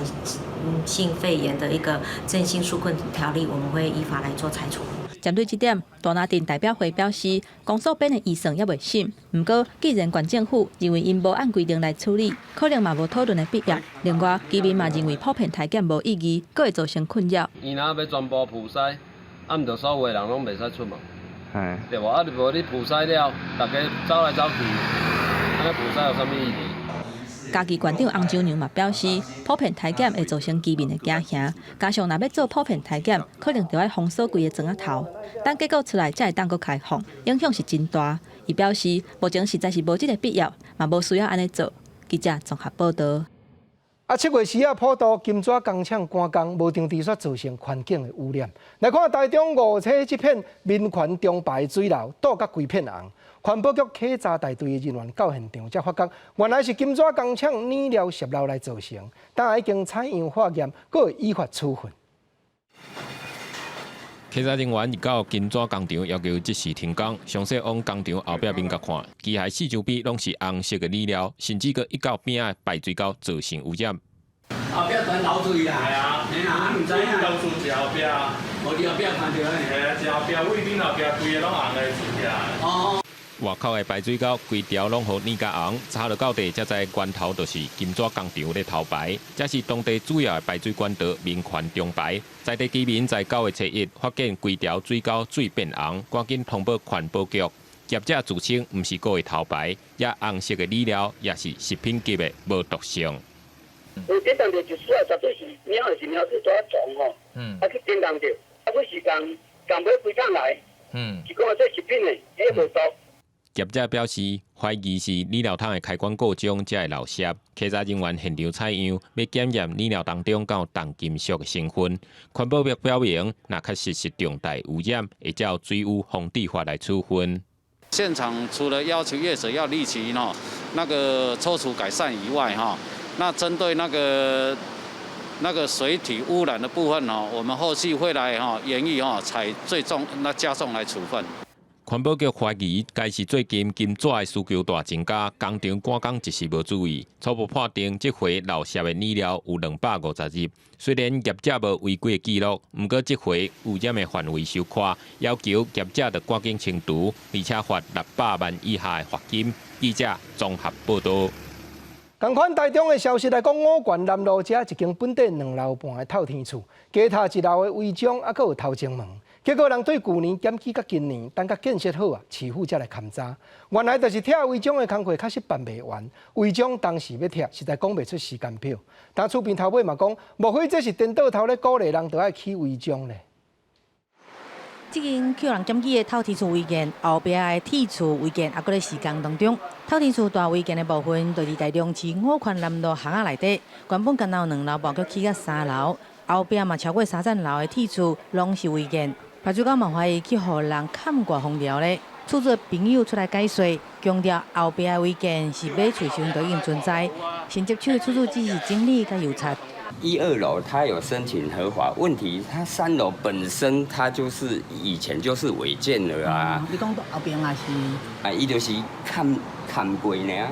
性肺炎的一個振興紓困條例，我們會依法來做裁處。針對這點，大林鎮代表會表示，公所編的預算猶未審，毋過既然縣政府認為𪜶無按規定來處理，可能嘛無討論的必要。另外，居民嘛認為普遍篩檢無意義，閣會造成困擾。伊若欲全部普篩，啊，毋就所有的人攏袂使出門，對無？啊，無你普篩了，逐家走來走去，按呢普篩有啥物意義？嘉義縣長翁周娘嘛表示，普遍篩檢會造成居民的驚嚇，加上若欲做普遍篩檢，可能著愛封鎖規个庄仔頭，等結果出來才會當閣開放，影響是真大。伊表示，目前實在是無這个必要，嘛無需要按呢做。記者綜合報導。啊，7月時仔普渡金紙工廠趕工，無場地煞造成環境的污染。來看台中五車這片民權中排水流，倒甲規片紅。環保局稽查大隊的人員到現場，才發覺原來是金紙工廠染料洩漏來造成，但已經採樣化驗，閣會依法處分。稽查人員到金紙工廠要求即時停工，詳細往工廠後壁面共看，機械四周邊攏是紅色的染料，甚至閣一到邊仔排水溝造成污染。後壁全流水啦，係啊，嘿啊，毋知影。老師是後壁，無佇後壁看著的。嘿啊，是後壁位頂後壁規个攏紅的水啊。哦。外口的排水溝規條攏予染甲紅，查落到底才知源頭就是金紙工廠咧偷排，這是當地主要的排水管道民權中排。在地居民在9月初1發現規條水溝水變紅，趕緊通報環保局。業者自稱毋是故意偷排，也紅色的染料也是食品級的無毒性。有電動著就主要絕對是貓就是貓鼠帶裝吼，啊去電動著，啊佫是共共買規桶來，是講這食品的，彼無毒。業者表示，懷疑是染料桶的開關故障才會漏洩。稽查人員現場採樣，欲檢驗染料當中敢有重金屬的成分。環保局表明，若確實是重大污染，會照水污防治法來處分。現場除了要求業者要立即那個抽除改善以外，哈，那針對那個水體污染的部分哦，我們後續會來哈研議哈，採最重那加重來處分。環保局懷疑，該是最近金紙的需求大增加，工廠趕工一時無注意，初步判定這回漏洩的染料有250粒。雖然業者無違規的記錄，毋過這回污染的範圍傷闊，要求業者著趕緊清除，而且罰600萬以下的罰金。記者綜合報導。仝款台中的消息來講，五權南路遮一間本地兩樓半的透天厝，加塔一樓的違章，猶閣有頭前門。結果人對舊年檢舉到今年，等甲建設好啊，市府才來勘查。原來就是拆違章的工課確實辦袂完，違章當時欲拆，實在講袂出時間表。但厝邊頭尾嘛講，莫非這是顛倒頭咧鼓勵人著愛起違章咧？這間予人檢舉的透天厝違建，後壁的鐵厝違建，猶閣咧施工當中。透天厝大違建的部分，就佇台中市五權南路巷仔內底，原本干焦有兩樓半，閣起到三樓，後壁嘛超過三層樓的鐵厝，攏是違建。排水溝嘛懷疑去予人崁掛封條咧。厝主的朋友出來解說，強調後壁的違建是買厝時陣就已經存在，新接手的厝主只是整理佮油漆。一二樓他有申請合法，問題他三樓本身他就是以前就是違建了啊。你講後邊也是？啊，伊就是崁崁過爾。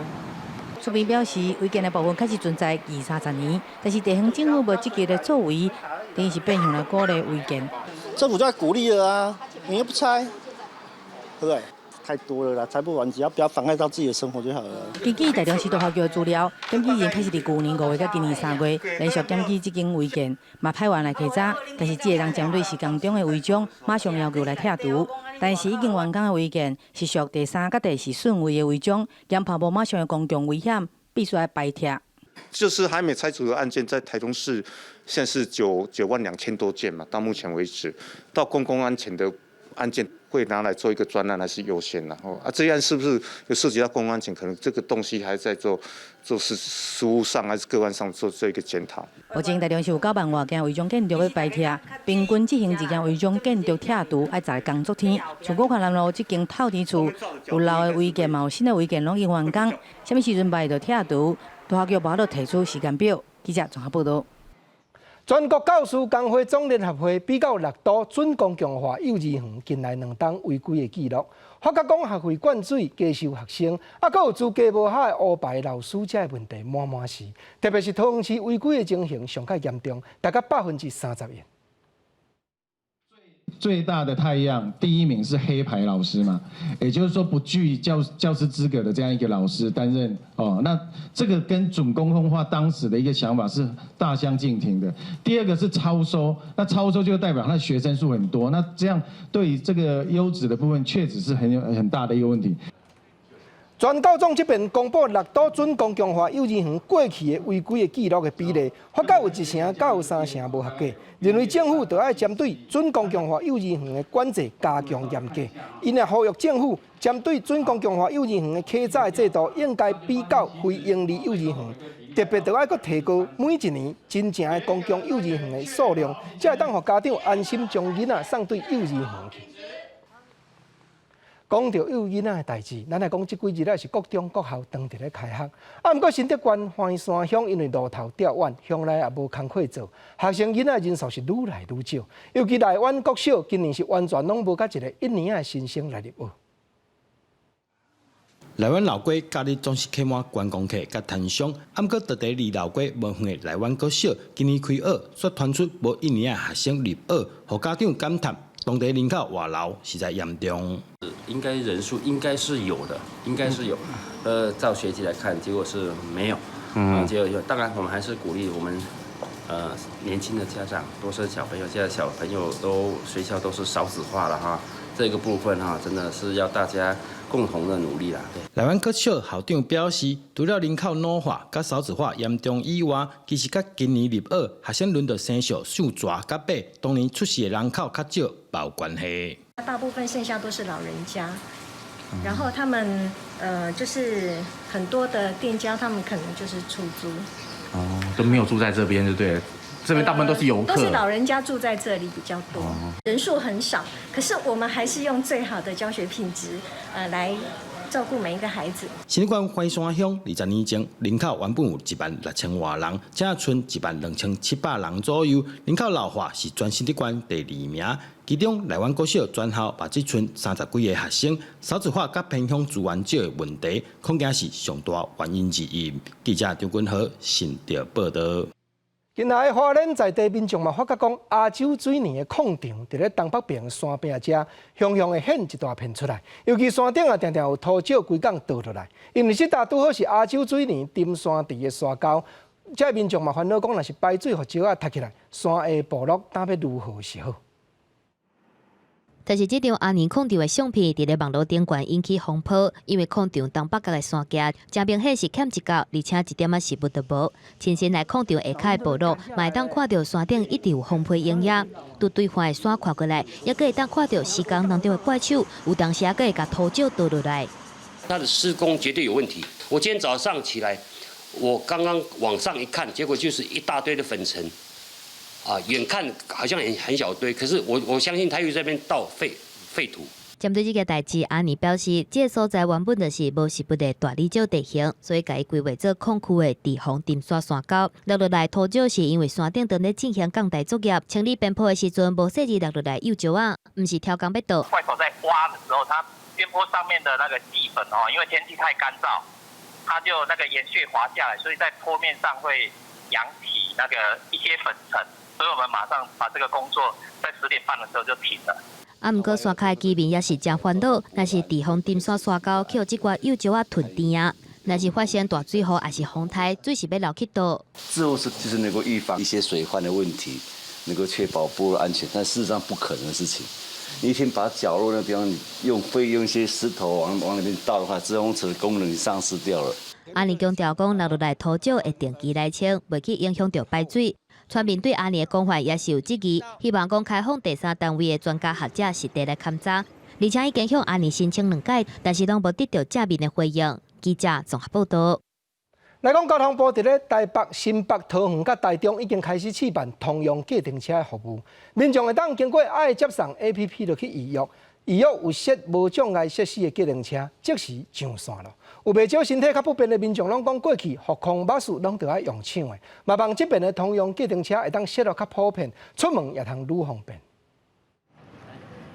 厝邊表示，違建的部分確實存在二三十年，但是地方政府無積極的作為，等於是變相來鼓勵違建。政府就在鼓勵了啊，你又不拆，對不對？太多了啦，拆不完，只要不要妨礙到自己的生活就好了。根據台中市都發局的資料，檢舉人開始佇舊年5月到今年3月，連續檢舉這間違建，嘛派員來稽查，但是只會當針對施工中的違章，馬上要求來拆除。但是已經完工的違建是屬第三佮第四順位的違章，研判無馬上的公共危險，必須愛排拆。就是還沒拆除的案件，在台中市現在是9萬2千多件嘛，到目前為止，到公共安全的案件會拿來做一個專案，還是優先啦。哦，啊，這案是不是有涉及到公共安全？可能這個東西還在做實務上還是個案上做一個檢討。目前台中市有9萬外間違章建築欲排拆，平均執行一間違章建築拆除愛10個工作天。像五權南路這間透天厝有老的違建，嘛有新的違建，攏已經完工，啥物時陣排就拆除？都發局無法度提出時間表。記者綜合報導。全國教師工會總聯合會比較六都準公共化幼兒園近來兩冬違規的記錄，發覺講學費灌水、加收學生，猶閣有資格無合的烏牌老師這个問題滿滿是，特別是桃園市違規的情形上較嚴重，達到31%。最大的態樣，第一名是黑牌老師嘛，也就是說不具教師資格的這樣一個老師擔任哦，那這個跟準公共化當時的一個想法是大相徑庭的。第二個是超收，那超收就代表他學生數很多，那這樣對於這個優質的部分確實是很有很大的一個問題。全教總這邊公布六都準公共化幼兒園過去的違規的記錄的比例，發覺有一成到三成無合格，認為政府著愛針對準公共化幼兒園的管制加強嚴格。𪜶也呼籲政府針對準公共化幼兒園的稽查的制度，應該比較非營利幼兒園，特別著愛閣提高每一年真正的公共幼兒園的數量，才會當予家長安心將囡仔送對幼兒園去。講著幼囡仔的代誌，咱來講這幾日仔是各中各校當佇咧開學。啊，毋過新竹縣歡山鄉因為路頭吊遠，鄉內也無工課做，學生囡仔人數是愈來愈少。尤其內灣國小今年是完全攏無佮一個一年仔的新生來入學。內灣老街假日總是客滿觀光客佮攤商，啊，毋過佇佇離老街無遠的內灣國小，今年開學卻傳出無一年仔學生入學，予家長感嘆當地人口外流實在嚴重。應該人數應該是有的，應該是有。照學籍來看，結果是沒有。結果當然我們還是鼓勵我們，年輕的家長多生小朋友。現在小朋友都學校都是少子化了哈，這個部分哈，真的是要大家共同的努力啦。對。內灣國小校長表示，除了人口老化佮少子化嚴重以外，其實佮今年入學學生輪著生肖屬蛇佮馬，當年出世的人口較少，嘛有關係。大部分剩下都是老人家，然後他們就是很多的店家，他們可能就是出租。哦，都沒有住在這邊就對了，這邊大部分都是遊客。都是老人家住在這裡比較多，人數很少，可是我們還是用最好的教學品質，來照顧每一個孩子。新竹縣歡山鄉20年前人口原本有1萬6千外人，這賰1萬2700人左右。人口老化是全新竹縣第二名，其中內灣國小全校嘛只賰30幾個學生，少子化佮偏鄉資源少的問題，恐驚是上大原因之一。記者張君豪新竹報導。近來花蓮在地民眾嘛發覺講，亞洲水泥的礦場佇咧東北邊山壁遮，雄雄會現一大片出來。尤其山頂啊，定定有土石規工倒落來。因為這搭拄好是亞洲水泥沉山池的沙溝，這民眾嘛煩惱講，若是排水予石仔塌起來，山下部落膽欲如何是好？但是這張阿年礦場的相片，佇咧網路頂懸引起風波，因為礦場東北角的山腳，誠明顯是欠一角，而且一點仔植物都無。親身來礦場下跤的部落，嘛會當看著山頂一直有風批影影，對對岸的山看過來，猶閣會當看著施工當中的怪手，有當時猶閣會共土石倒落來。它的施工絕對有問題。我今天早上起來，我剛剛往上一看，結果就是一大堆的粉塵。啊，遠看好像很小堆，可是我相信他又在這邊倒廢土。針對這個代誌，阿尼表示，這個所在原本就是無植物的大理石地形，所以共伊規劃做礦區的堤防沉沙山溝。落落來土石是因為山頂當咧進行鋼台作業，清理邊坡的時陣無細膩落落來幼石仔，毋是刁工欲倒。怪手在挖的時候，它邊坡上面的那個細粉哦，因為天氣太乾燥，它就那個岩屑滑下來，所以在坡面上會揚起那個一些粉塵。所以我們馬上把這個工作在10點半的時候就停了。啊，毋過山跤的居民也是誠煩惱，若是堤防沉沙山溝，予這寡幼石仔吞甜啊，若是發生大水雨抑是風颱，水是欲流去佗？滯後是就是能夠預防一些水患的問題，能夠確保部落安全，但事實上不可能的事情。你一天把角落那地方用會用一些石頭往裡面倒的話，滯洪池的功能喪失掉了。阿尼強調講，落落來土石會定期來清，袂去影響著排水。村民對阿尼的講法也是有質疑，希望講開放第三單位的專家學者實地來勘查，而且已經向阿尼申請兩擺，但是攏無得著正面的回應。記者綜合報導。來講交通部佇咧台北、新北、桃園佮台中已經開始試辦通用計程車的服務，民眾會當經過愛接送 APP 就去預約，預約有設無障礙設施的計程車，即時上線囉。有袂少身體較不便的民眾攏講過去復康巴士攏著愛用搶的，嘛望這邊的通用計程車會當設落較普遍，出門也通愈方便。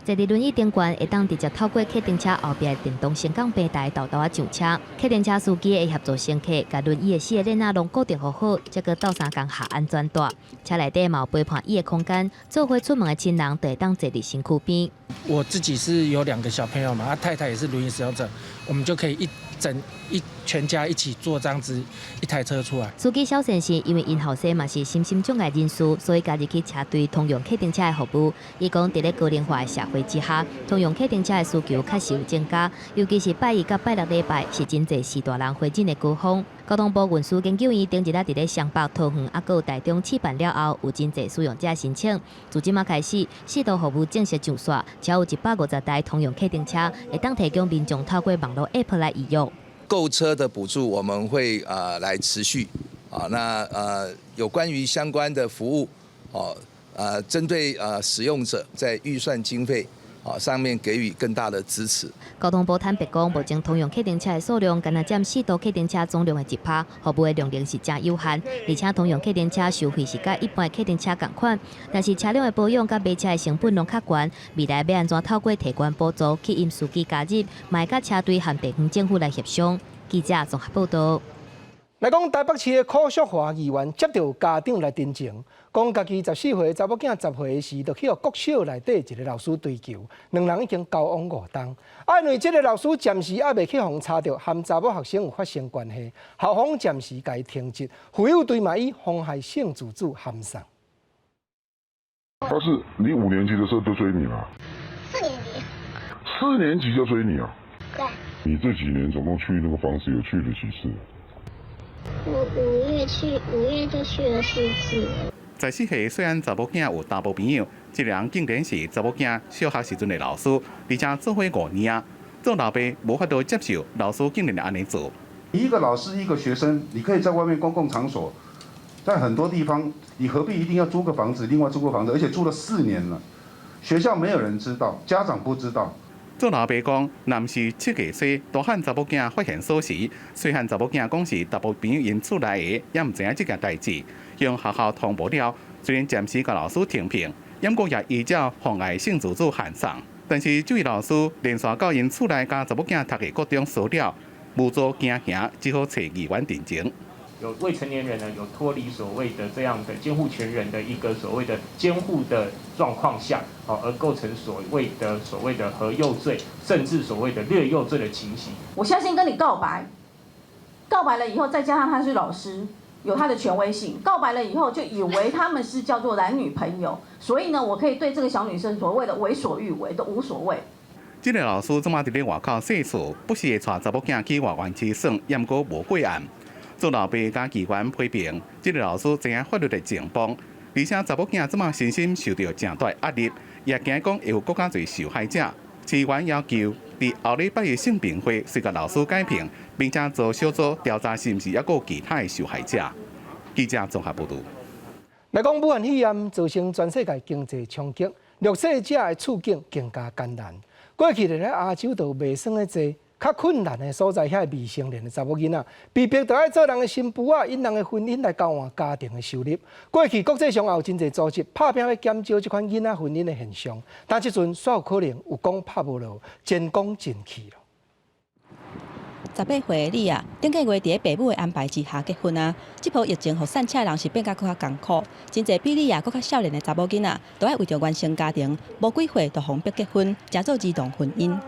坐佇輪椅頂懸，會當直接透過計程車後壁的電動升降平台沓沓仔上車。計程車司機會協助乘客，共輪椅的四个鏈仔攏固定予好，才閣鬥相共下安全帶。車內底嘛有陪伴椅的空間，做伙出門的親人就會當坐佇身軀邊。我自己是有兩個小朋友嘛，啊太太也是輪椅使用者，我們就可以一整一全家一起坐這樣子一台車出來。司機小先生因為𪜶後生嘛是身心障礙人士，所以加入去車隊通用計程車的服務。伊講，佇咧高齡化的社會之下，通用計程車的需求確實有增加，尤其是拜一佮拜六禮拜是真濟序大人回診的高峰。交通部運輸研究院頂日仔佇咧雙北、桃園猶閣有台中試辦了後，有真濟使用者申請。自這馬開始，四都服務正式上線，超有150台通用計程車，會當提供民眾透過網路 App 來預約。購車的補助我們會來持續啊，那有關於相關的服務，哦，針對使用者在預算經費啊上面給予更大的支持。交通部坦白講，目前通用客貨車的數量，干焦佔四都客貨車總量的1%，服務的量能是誠有限。而且通用客貨車收費是佮一般客貨車仝款，但是車輛的保養佮買車的成本攏較懸。未來欲按怎透過提懸補助，吸引司機加入，嘛會佮車隊和地方政府來協商。記者綜合報道。來講台北市的柯淑華議員接著家長來陳情，講家己14歲查某囝10歲時，就去予國小內底一个老師追求，兩人已經交往5冬。啊，因為這个老師暫時猶未去予查著和查某學生有發生關係，校方暫時共伊停職，婦幼隊嘛以妨害性自主函送。他是你5年級的時候就追你了？四年級。四年級就追你啊？對。你這幾年總共去那個房子有去了幾次？我5月去，5月就去了4次。14歲細漢查某囝有查埔朋友，這个人竟然是查某囝小學時陣的老師，而且做伙5年啊，做老爸無法度接受老師竟然會按呢做。一個老師一個學生，你可以在外面公共場所，在很多地方，你何必一定要租個房子，另外租個房子，而且住了4年了，學校沒有人知道，家長不知道。做老爸講，若毋是7月初大漢查某囝發現鎖匙，細漢查某囝講是查埔朋友𪜶厝內的，也毋知影這件代誌，向學校通報了，雖然暫時共老師停聘，毋過也依照妨礙性自主函送。但是這位老師連續到𪜶厝內共查某囝讀的國中騷擾，無助驚嚇，只好揣議員陳情。有未成年人呢，有脫離所謂的這樣的監護權人的一個所謂的監護的狀況下，而構成所謂的和誘罪，甚至所謂的掠誘罪的情形。我相信跟你告白，告白了以後，再加上他是老師，有他的權威性，告白了以後就以為他們是叫做男女朋友，所以呢，我可以對這個小女生所謂的為所欲為都無所謂。這個老師這馬佇咧外口踅厝，不時會帶查某囝去外縣市耍，毋過無過案。做老爸佮議員批評，這个老師知影法律的情況，而且查某囝這馬身心受著誠大壓力，也驚講會有閣較濟受害者。市議員要求佇後禮拜的性平會隨共老師解聘，並且做小組調查是毋是猶閣有其他的受害者。記者綜合報導。來講武漢肺炎造成全世界經濟衝擊，弱勢者的處境更加艱難。過去佇咧亞洲就袂算咧濟。較困難的所在，遐未成年的查某囡仔，被逼著愛做人的新婦仔，𪜶人的婚姻來交換家庭的收入。過去國際上也有真濟組織拍拚欲減少這款囡仔婚姻的現象，但這陣煞有可能有講拍無落，前功盡棄囉。 18歲的你啊，頂個月佇咧爸母的安排之下結婚啊。這波疫情予散赤人是變甲閣較艱苦，真濟比你啊閣較少年的查某囡仔，都愛為著原生家庭，無幾歲就予人逼結婚，成做兒童婚姻。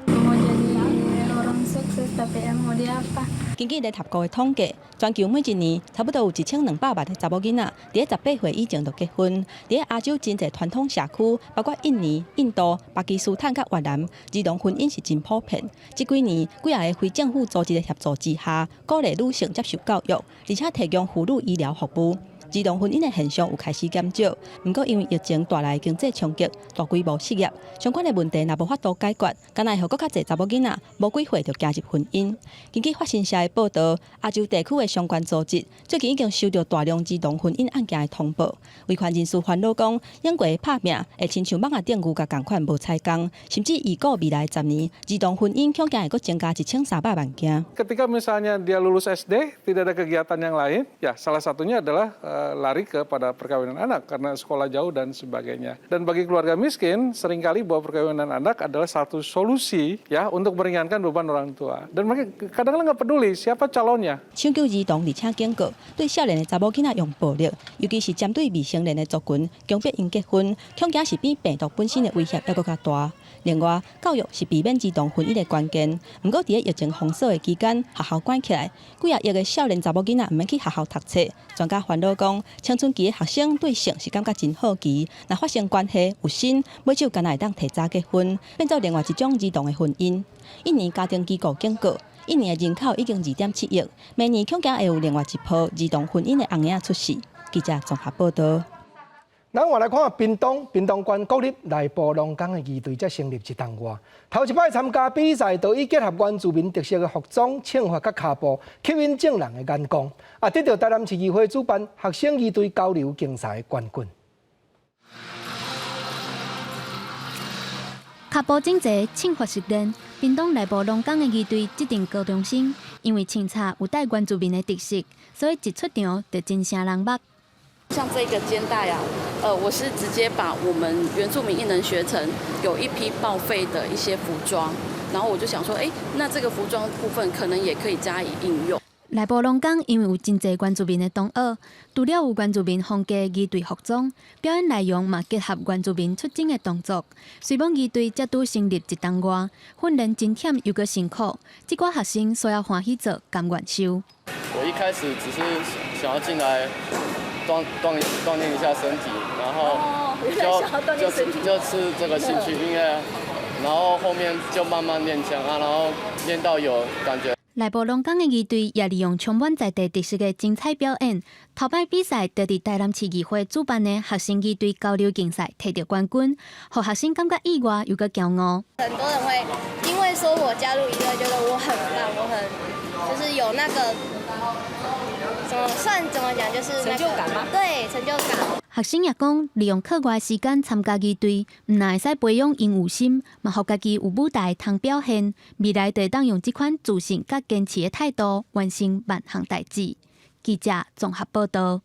根據聯合國的統計，全球每一年差不多有1200萬个查某囡仔，佇咧18歲以前就結婚。佇咧亞洲真濟傳統社區，包括印尼、印度、巴基斯坦佮越南，兒童婚姻是真普遍。這幾年，幾仔个非政府組織的協助之下，鼓勵女性接受教育，而且提供婦女醫療服務。兒童婚姻的現象有開始減少，毋過因為疫情帶來經濟衝擊、大規模失業，相關的問題若無法度解決，敢若會予閣較濟查某囡仔無幾歲就走入婚姻。根據法新社的報導，亞洲地區的相關組織最近已經收到大量兒童婚姻案件的通報。維權人士煩惱講，英國的拍拚會親像網仔頂牛角仝款無彩工，甚至預估未來10年兒童婚姻恐驚會閣增加1300萬件。 Ketika misalnya dia lulus SD, tidak ada kegiatan yang lain, ya salah satunya adalah lari kepada perkawinan anak karena sekolah jauh dan sebagainya. Dan bagi keluarga miskin, seringkali bahwa perkawinan anak adalah satu solusi ya untuk meringankan beban orang tua. Dan mereka kadang-kadang nggak peduli siapa calonnya. 搶救兒童，而且警告，對少年的查某囡仔用暴力，尤其是針對未成年的族群，強迫𪜶結婚，恐驚是比病毒本身的威脅猶閣較大。另外，教育是避免兒童婚姻的關鍵。毋過，佇咧疫情封鎖的期間，學校關起來，幾仔億个少年查某囡仔毋免去學校讀冊。專家煩惱講，青春期的學生對性是感覺真好奇，若發生關係有身，尾手敢若會當提早結婚，變做另外一種兒童的婚姻。印尼家庭機構警告，印尼的人口已經2.7億，明年恐驚會有另外一波兒童婚姻的紅嬰仔出世。記者綜合報導。咱換來看屏東，屏東縣國立內埔農工的儀隊才成立一冬外，頭一擺參加比賽，就以結合原住民特色的服裝、唱法佮跤步，吸引眾人的眼光，也得著台南市議會主辦學生儀隊交流競賽的冠軍。跤步整齊，銃法熟練。屏東內埔龍崗的儀隊這陣高中生，因為穿插有帶原住民的特色，所以一出場就真聲人目。像這個肩帶啊，我是直接把我們原住民藝能學程有一批報廢的一些服裝，然後我就想說，哎，那這個服裝部分可能也可以加以應用。內埔龍崗因為有真濟原住民的同學，除了有原住民風格儀隊服裝，表演內容嘛結合原住民出征的動作。雖罔儀隊才拄成立一冬外，訓練真忝又閣辛苦，這寡學生需要歡喜做，甘願受。我一開始只是想要進來鍛鍊一下身體，然後就是這個興趣，因為然後後面就慢慢練槍啊，然後練到有感覺。內埔龍崗的儀隊也利用充滿在地特色的精彩表演，頭擺比賽就佇台南市議會主辦的學生儀隊交流競賽提著冠軍，予學生感覺意外又閣驕傲。很多人會因為說我加入儀隊，覺得我很棒，我很就是有那個怎麼算怎麼講，就是、那個、成就感嗎？對，成就感。學生也講，利用課外時間參加儀隊，毋但會使培養勇有心，嘛予家己有舞台通表現。未來就會當用這款自信佮堅持的態度，完成萬項代誌。記者綜合報道。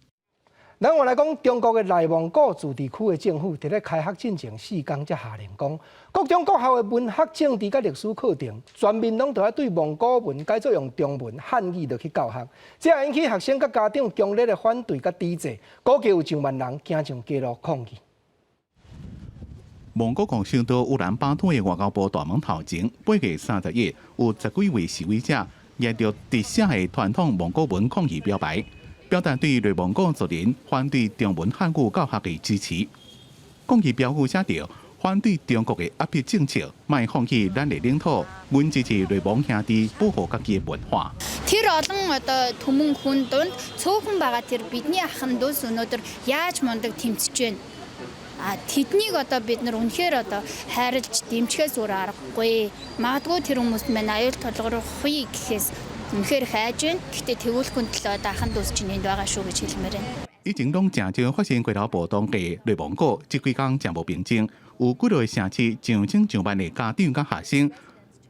咱換來講，中國的內蒙古自治區的政府佇咧開學進前四工才下令講，各中國校的文學、政治佮歷史課程，全面攏著愛對蒙古文改做用中文漢語落去教學，這引起學生佮家長強烈的反對佮抵制，估計有上萬人行上街路抗議。蒙古國首都烏蘭巴托的外交部大門頭前，8月31日有十幾位示威者攑著直寫的傳統蒙古文抗議標牌。表達對內蒙古族人反對中文漢語教學的支持。抗議標語寫著反對中國的壓迫政策，莫放棄咱的領土，阮支持內蒙兄弟保護家己的文化。 Тэр олон одоо түмэн хүн дунд цөөхөн байгаа тэр бидний ахын дүүс өнөөдөр яаж мундаг тэмцэж байна. А тэднийг одоо бид нар үнэхээр одоо хайрлж дэмжихээс өөр аргагүй. Магадгүй тэр хүмүүст маань аюул тулгарахгүй гэхээс үнэхээр хайж байна. Гэхдээ тэгүүлэхүн төлөө одоо ахын дүүс чинь энд байгаа шүү гэж хэлмээр байна. 以前攏誠少發生街頭暴動的內蒙古，這幾工誠無平靜，有幾個城市上千上萬的家長佮學生，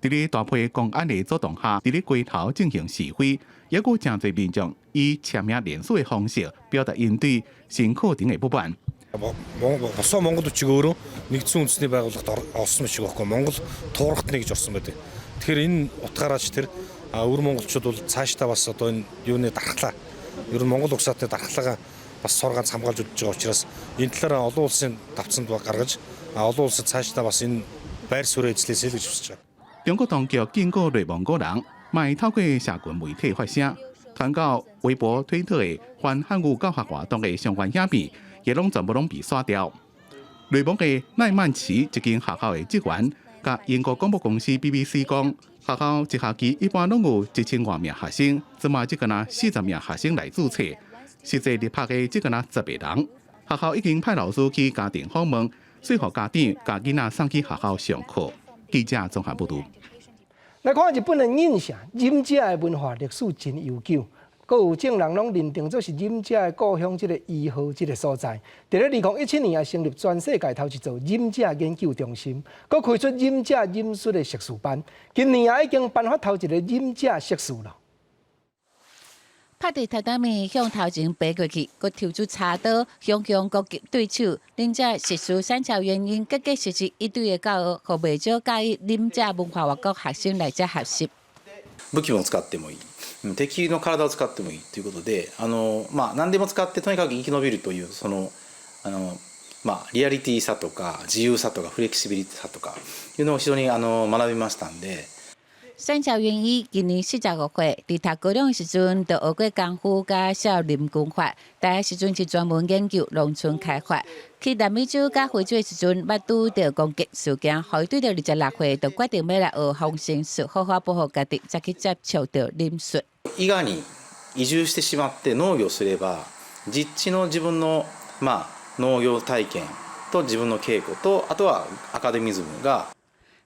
佇咧大批公安的阻擋下，佇咧街頭進行示威，猶閣誠濟民眾以簽名連署的方式，表達𪜶對新課程的不滿。 Босоо Монгол бичиг өөрөө нэгдсэн үндэсний байгууллагад орсон бичиг байхгүй Монгол туурахтны гэж орсон байдаг. Тэгэхээр энэ утгаараа ч тэр өвөр монголчууд бол цаашдаа бас одоо энэ юуны дархлаа ер нь Монгол угсаатны дархлаагаа бас сор ганц хамгаалж үдэж байгаа учраас энэ талаараа олон улсын давтсанд гаргаж олон улсад цаашдаа бас энэ байр сууриа эзлээсэй л гэж хүсэж байгаа. 中國當局警告內蒙古人，莫透過社群媒體發聲，傳到微博、推特的反漢語教學活動的相關影片，也攏全部攏被刷掉。內蒙的奈曼旗一間學校的職員，佮英國廣播公司 BBC 講，學校一學期一般攏有一千外名學生，這馬只干焦40名學生來註冊，實際入學的只干焦10個人。學校已經派老師去家庭訪問，說服家長共囡仔送去學校上課。記者綜合報導。來看日本的忍者，忍者的文化歷史真悠久，閣有眾人攏認定做是忍者的故鄉，這个伊賀這个所在。佇咧2017年也成立全世界頭一座忍者研究中心，閣開出忍者忍術的碩士班。今年也已經頒發頭一个忍者碩士了。拍佇榻榻米向頭前爬過去，閣抽出插刀，雄雄攻擊對手。忍者碩士山橋元英結結實實一堆的教學，予袂少佮意忍者文化外國學生來遮學習。武器も使ってもいい、敵の體を使ってもいいということで、まあ何でも使ってとにかく生き延びるというそのまあリアリティさとか自由さとかフレキシビリティさとかいうのを非常に学びましたんで。山橋元一今年45歲，佇讀高中的時陣就學過功夫佮少林拳法，大學時陣是專門研究農村開發。去南美洲佮非洲的時陣，捌拄著攻擊事件，予伊對著26歲就決定欲來學防身術，好好保護家己，才去接觸著忍術。伊賀に移住してしまって農業すれば、実地の自分のまあ農業体験と自分の稽古とあとはアカデミズムが。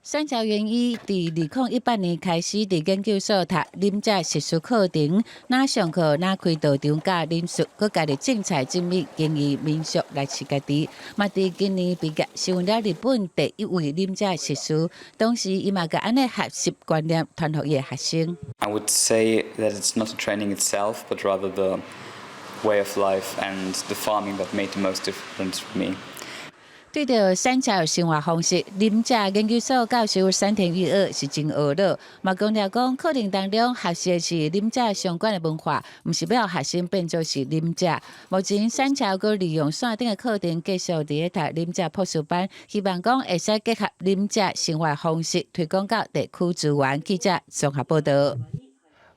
山橋元一佇2018年開始佇研究所讀忍者碩士課程，若上課若開道場教忍術，閣家己種菜種米經營民宿來飼家己。嘛佇今年畢業，成為了日本第一位忍者碩士。同時，伊嘛共按呢學習觀念傳予伊的學生。 I would say that it's not the training itself, but rather the way of life and the farming that made the most difference for me. 對著山樵生活方式，忍者研究所教授山田裕二是真懊惱，嘛強調講課程當中學習的是忍者相關的文化，毋是欲學生變做是忍者。目前山樵閣利用線頂的課程繼續佇咧讀忍者博士班，希望講會使結合忍者生活方式，推廣到地區資源。記者綜合報導。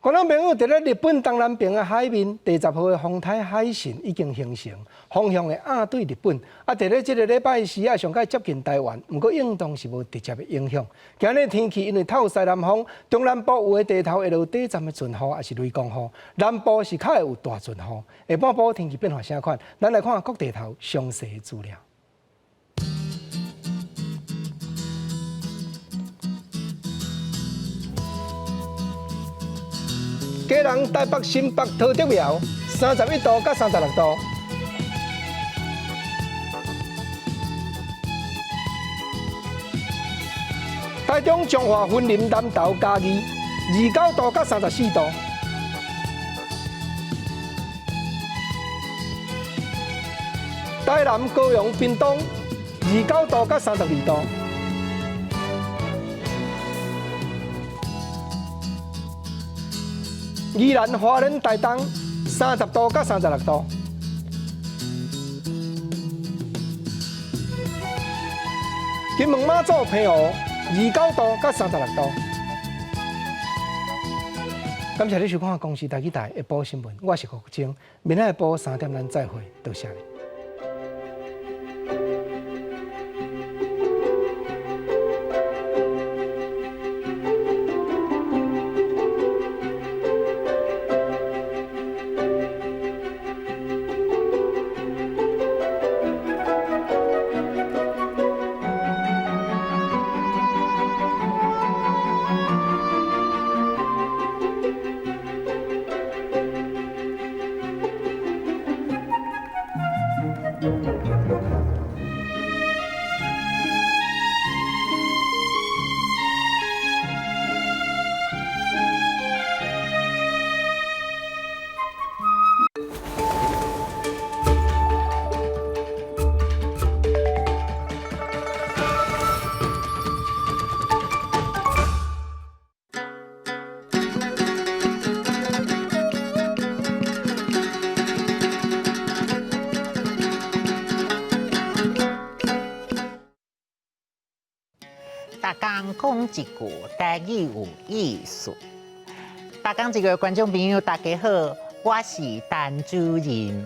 觀眾朋友，佇咧日本東南邊的海面，第10號的風台海神已經形成，方向會壓對日本。啊，佇咧這个禮拜四啊，上蓋接近台灣，毋過應當是無直接的影響。今日天氣因為透西南風，中南部有的地頭會落短暫的陣雨，抑是雷公雨；南部是較會有大陣雨。下半晡天氣變化啥款？咱來看各地頭詳細的資料。基隆、台北、新北、桃竹苗，31度到36度。台中、彰化、雲林、南投、嘉義，29度到34度。台南、高雄、屏東，29度到32度。宜蘭、花蓮、台東，30度到36度。金門、馬祖、澎湖，29度到36度。感謝你收看《公視台語台》下晡新聞，我是郭國晶，明仔下晡3點咱再會，多謝你。逐工講一句台語有意思。逐工一个觀眾朋友，大家好，我是陳主任。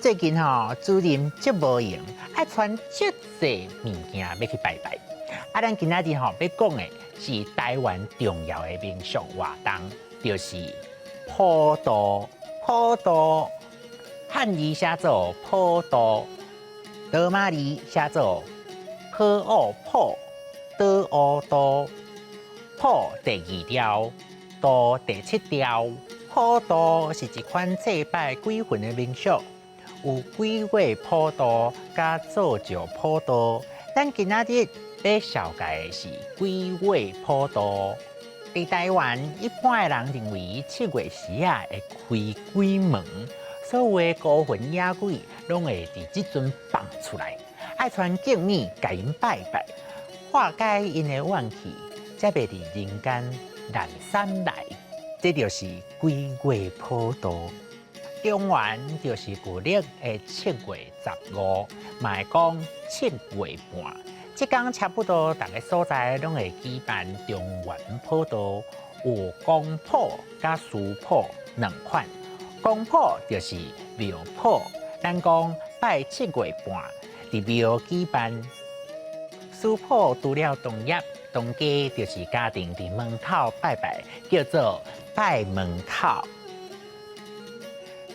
最近吼，主任足無閒，愛傳足濟物件欲去拜拜。啊，咱今仔日吼欲講的是台灣重要的民俗活動，就是普渡。普渡，漢字寫做普渡，羅馬字寫做普奧普。倒烏渡，普第二調，渡第七調。普渡是一款祭拜鬼魂的民俗，有鬼月普渡佮做醮普渡。咱今仔日欲紹介的是鬼月普渡。佇台灣，一般的人認為7月時仔會開鬼門，所有的孤魂野鬼攏會佇這陣放出來，愛傳敬物共𪜶拜拜。化解𪜶的怨氣，才袂佇人間難散來。這就是鬼月普渡。中元就是舊曆的7月15，嘛會講7月半。這工差不多，逐个所在攏會舉辦中元普渡，有公普佮私普兩款。公普就是廟普，咱講拜7月半佇廟舉辦。私普除了同業，當家就是家庭佇門口拜拜，叫做拜門口。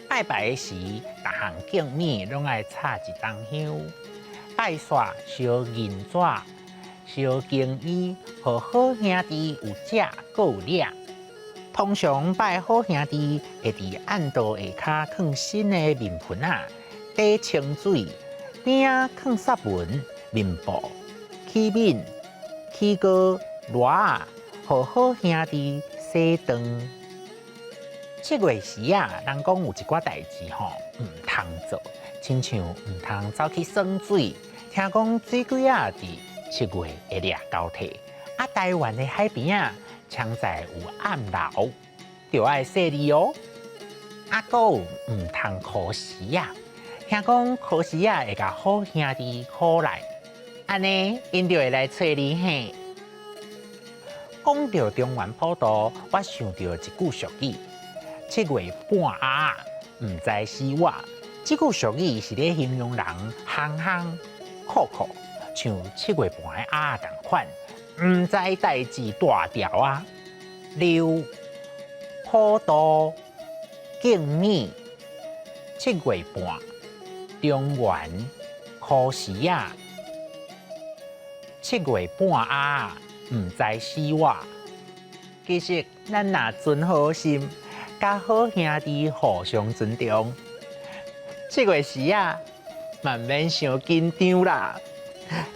拜拜時，逐項敬物攏愛插一筒香，拜煞燒銀紙，相敬伊，予好兄弟有食閣有掠。通常拜好兄弟會佇暗道下跤囥新的面盆仔，底清水，邊仔囥雪文、面布、器皿、起糕、箩仔，予好兄弟洗頓。七月時啊，人講有一寡代誌吼毋通做，親像毋通走去耍水。聽講水鬼仔佇七月會掠交替。啊，台灣的海邊仔，常在有暗流，著愛細膩哦。啊，閣有毋通箍絲仔，聽講箍絲仔會共好兄弟箍來，按呢𪜶就會來揣你嘿。講著中元普渡，我想著一句俗語：七月半鴨仔，毋知死活。這句俗語是咧形容人憨憨酷酷，像七月半的鴨仔仝款，毋知代誌大條啊。六普渡敬米七月半，中元箍絲仔，七月半鴨仔，毋知死活。其實咱若存好心，佮好兄弟互相尊重，七月時啊，嘛毋免傷緊張啦。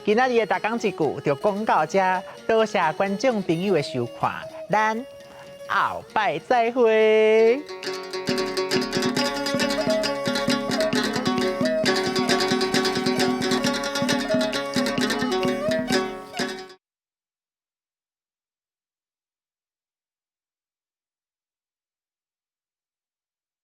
今仔日的逐工一句就講到這，多謝觀眾朋友的收看，咱後擺再會。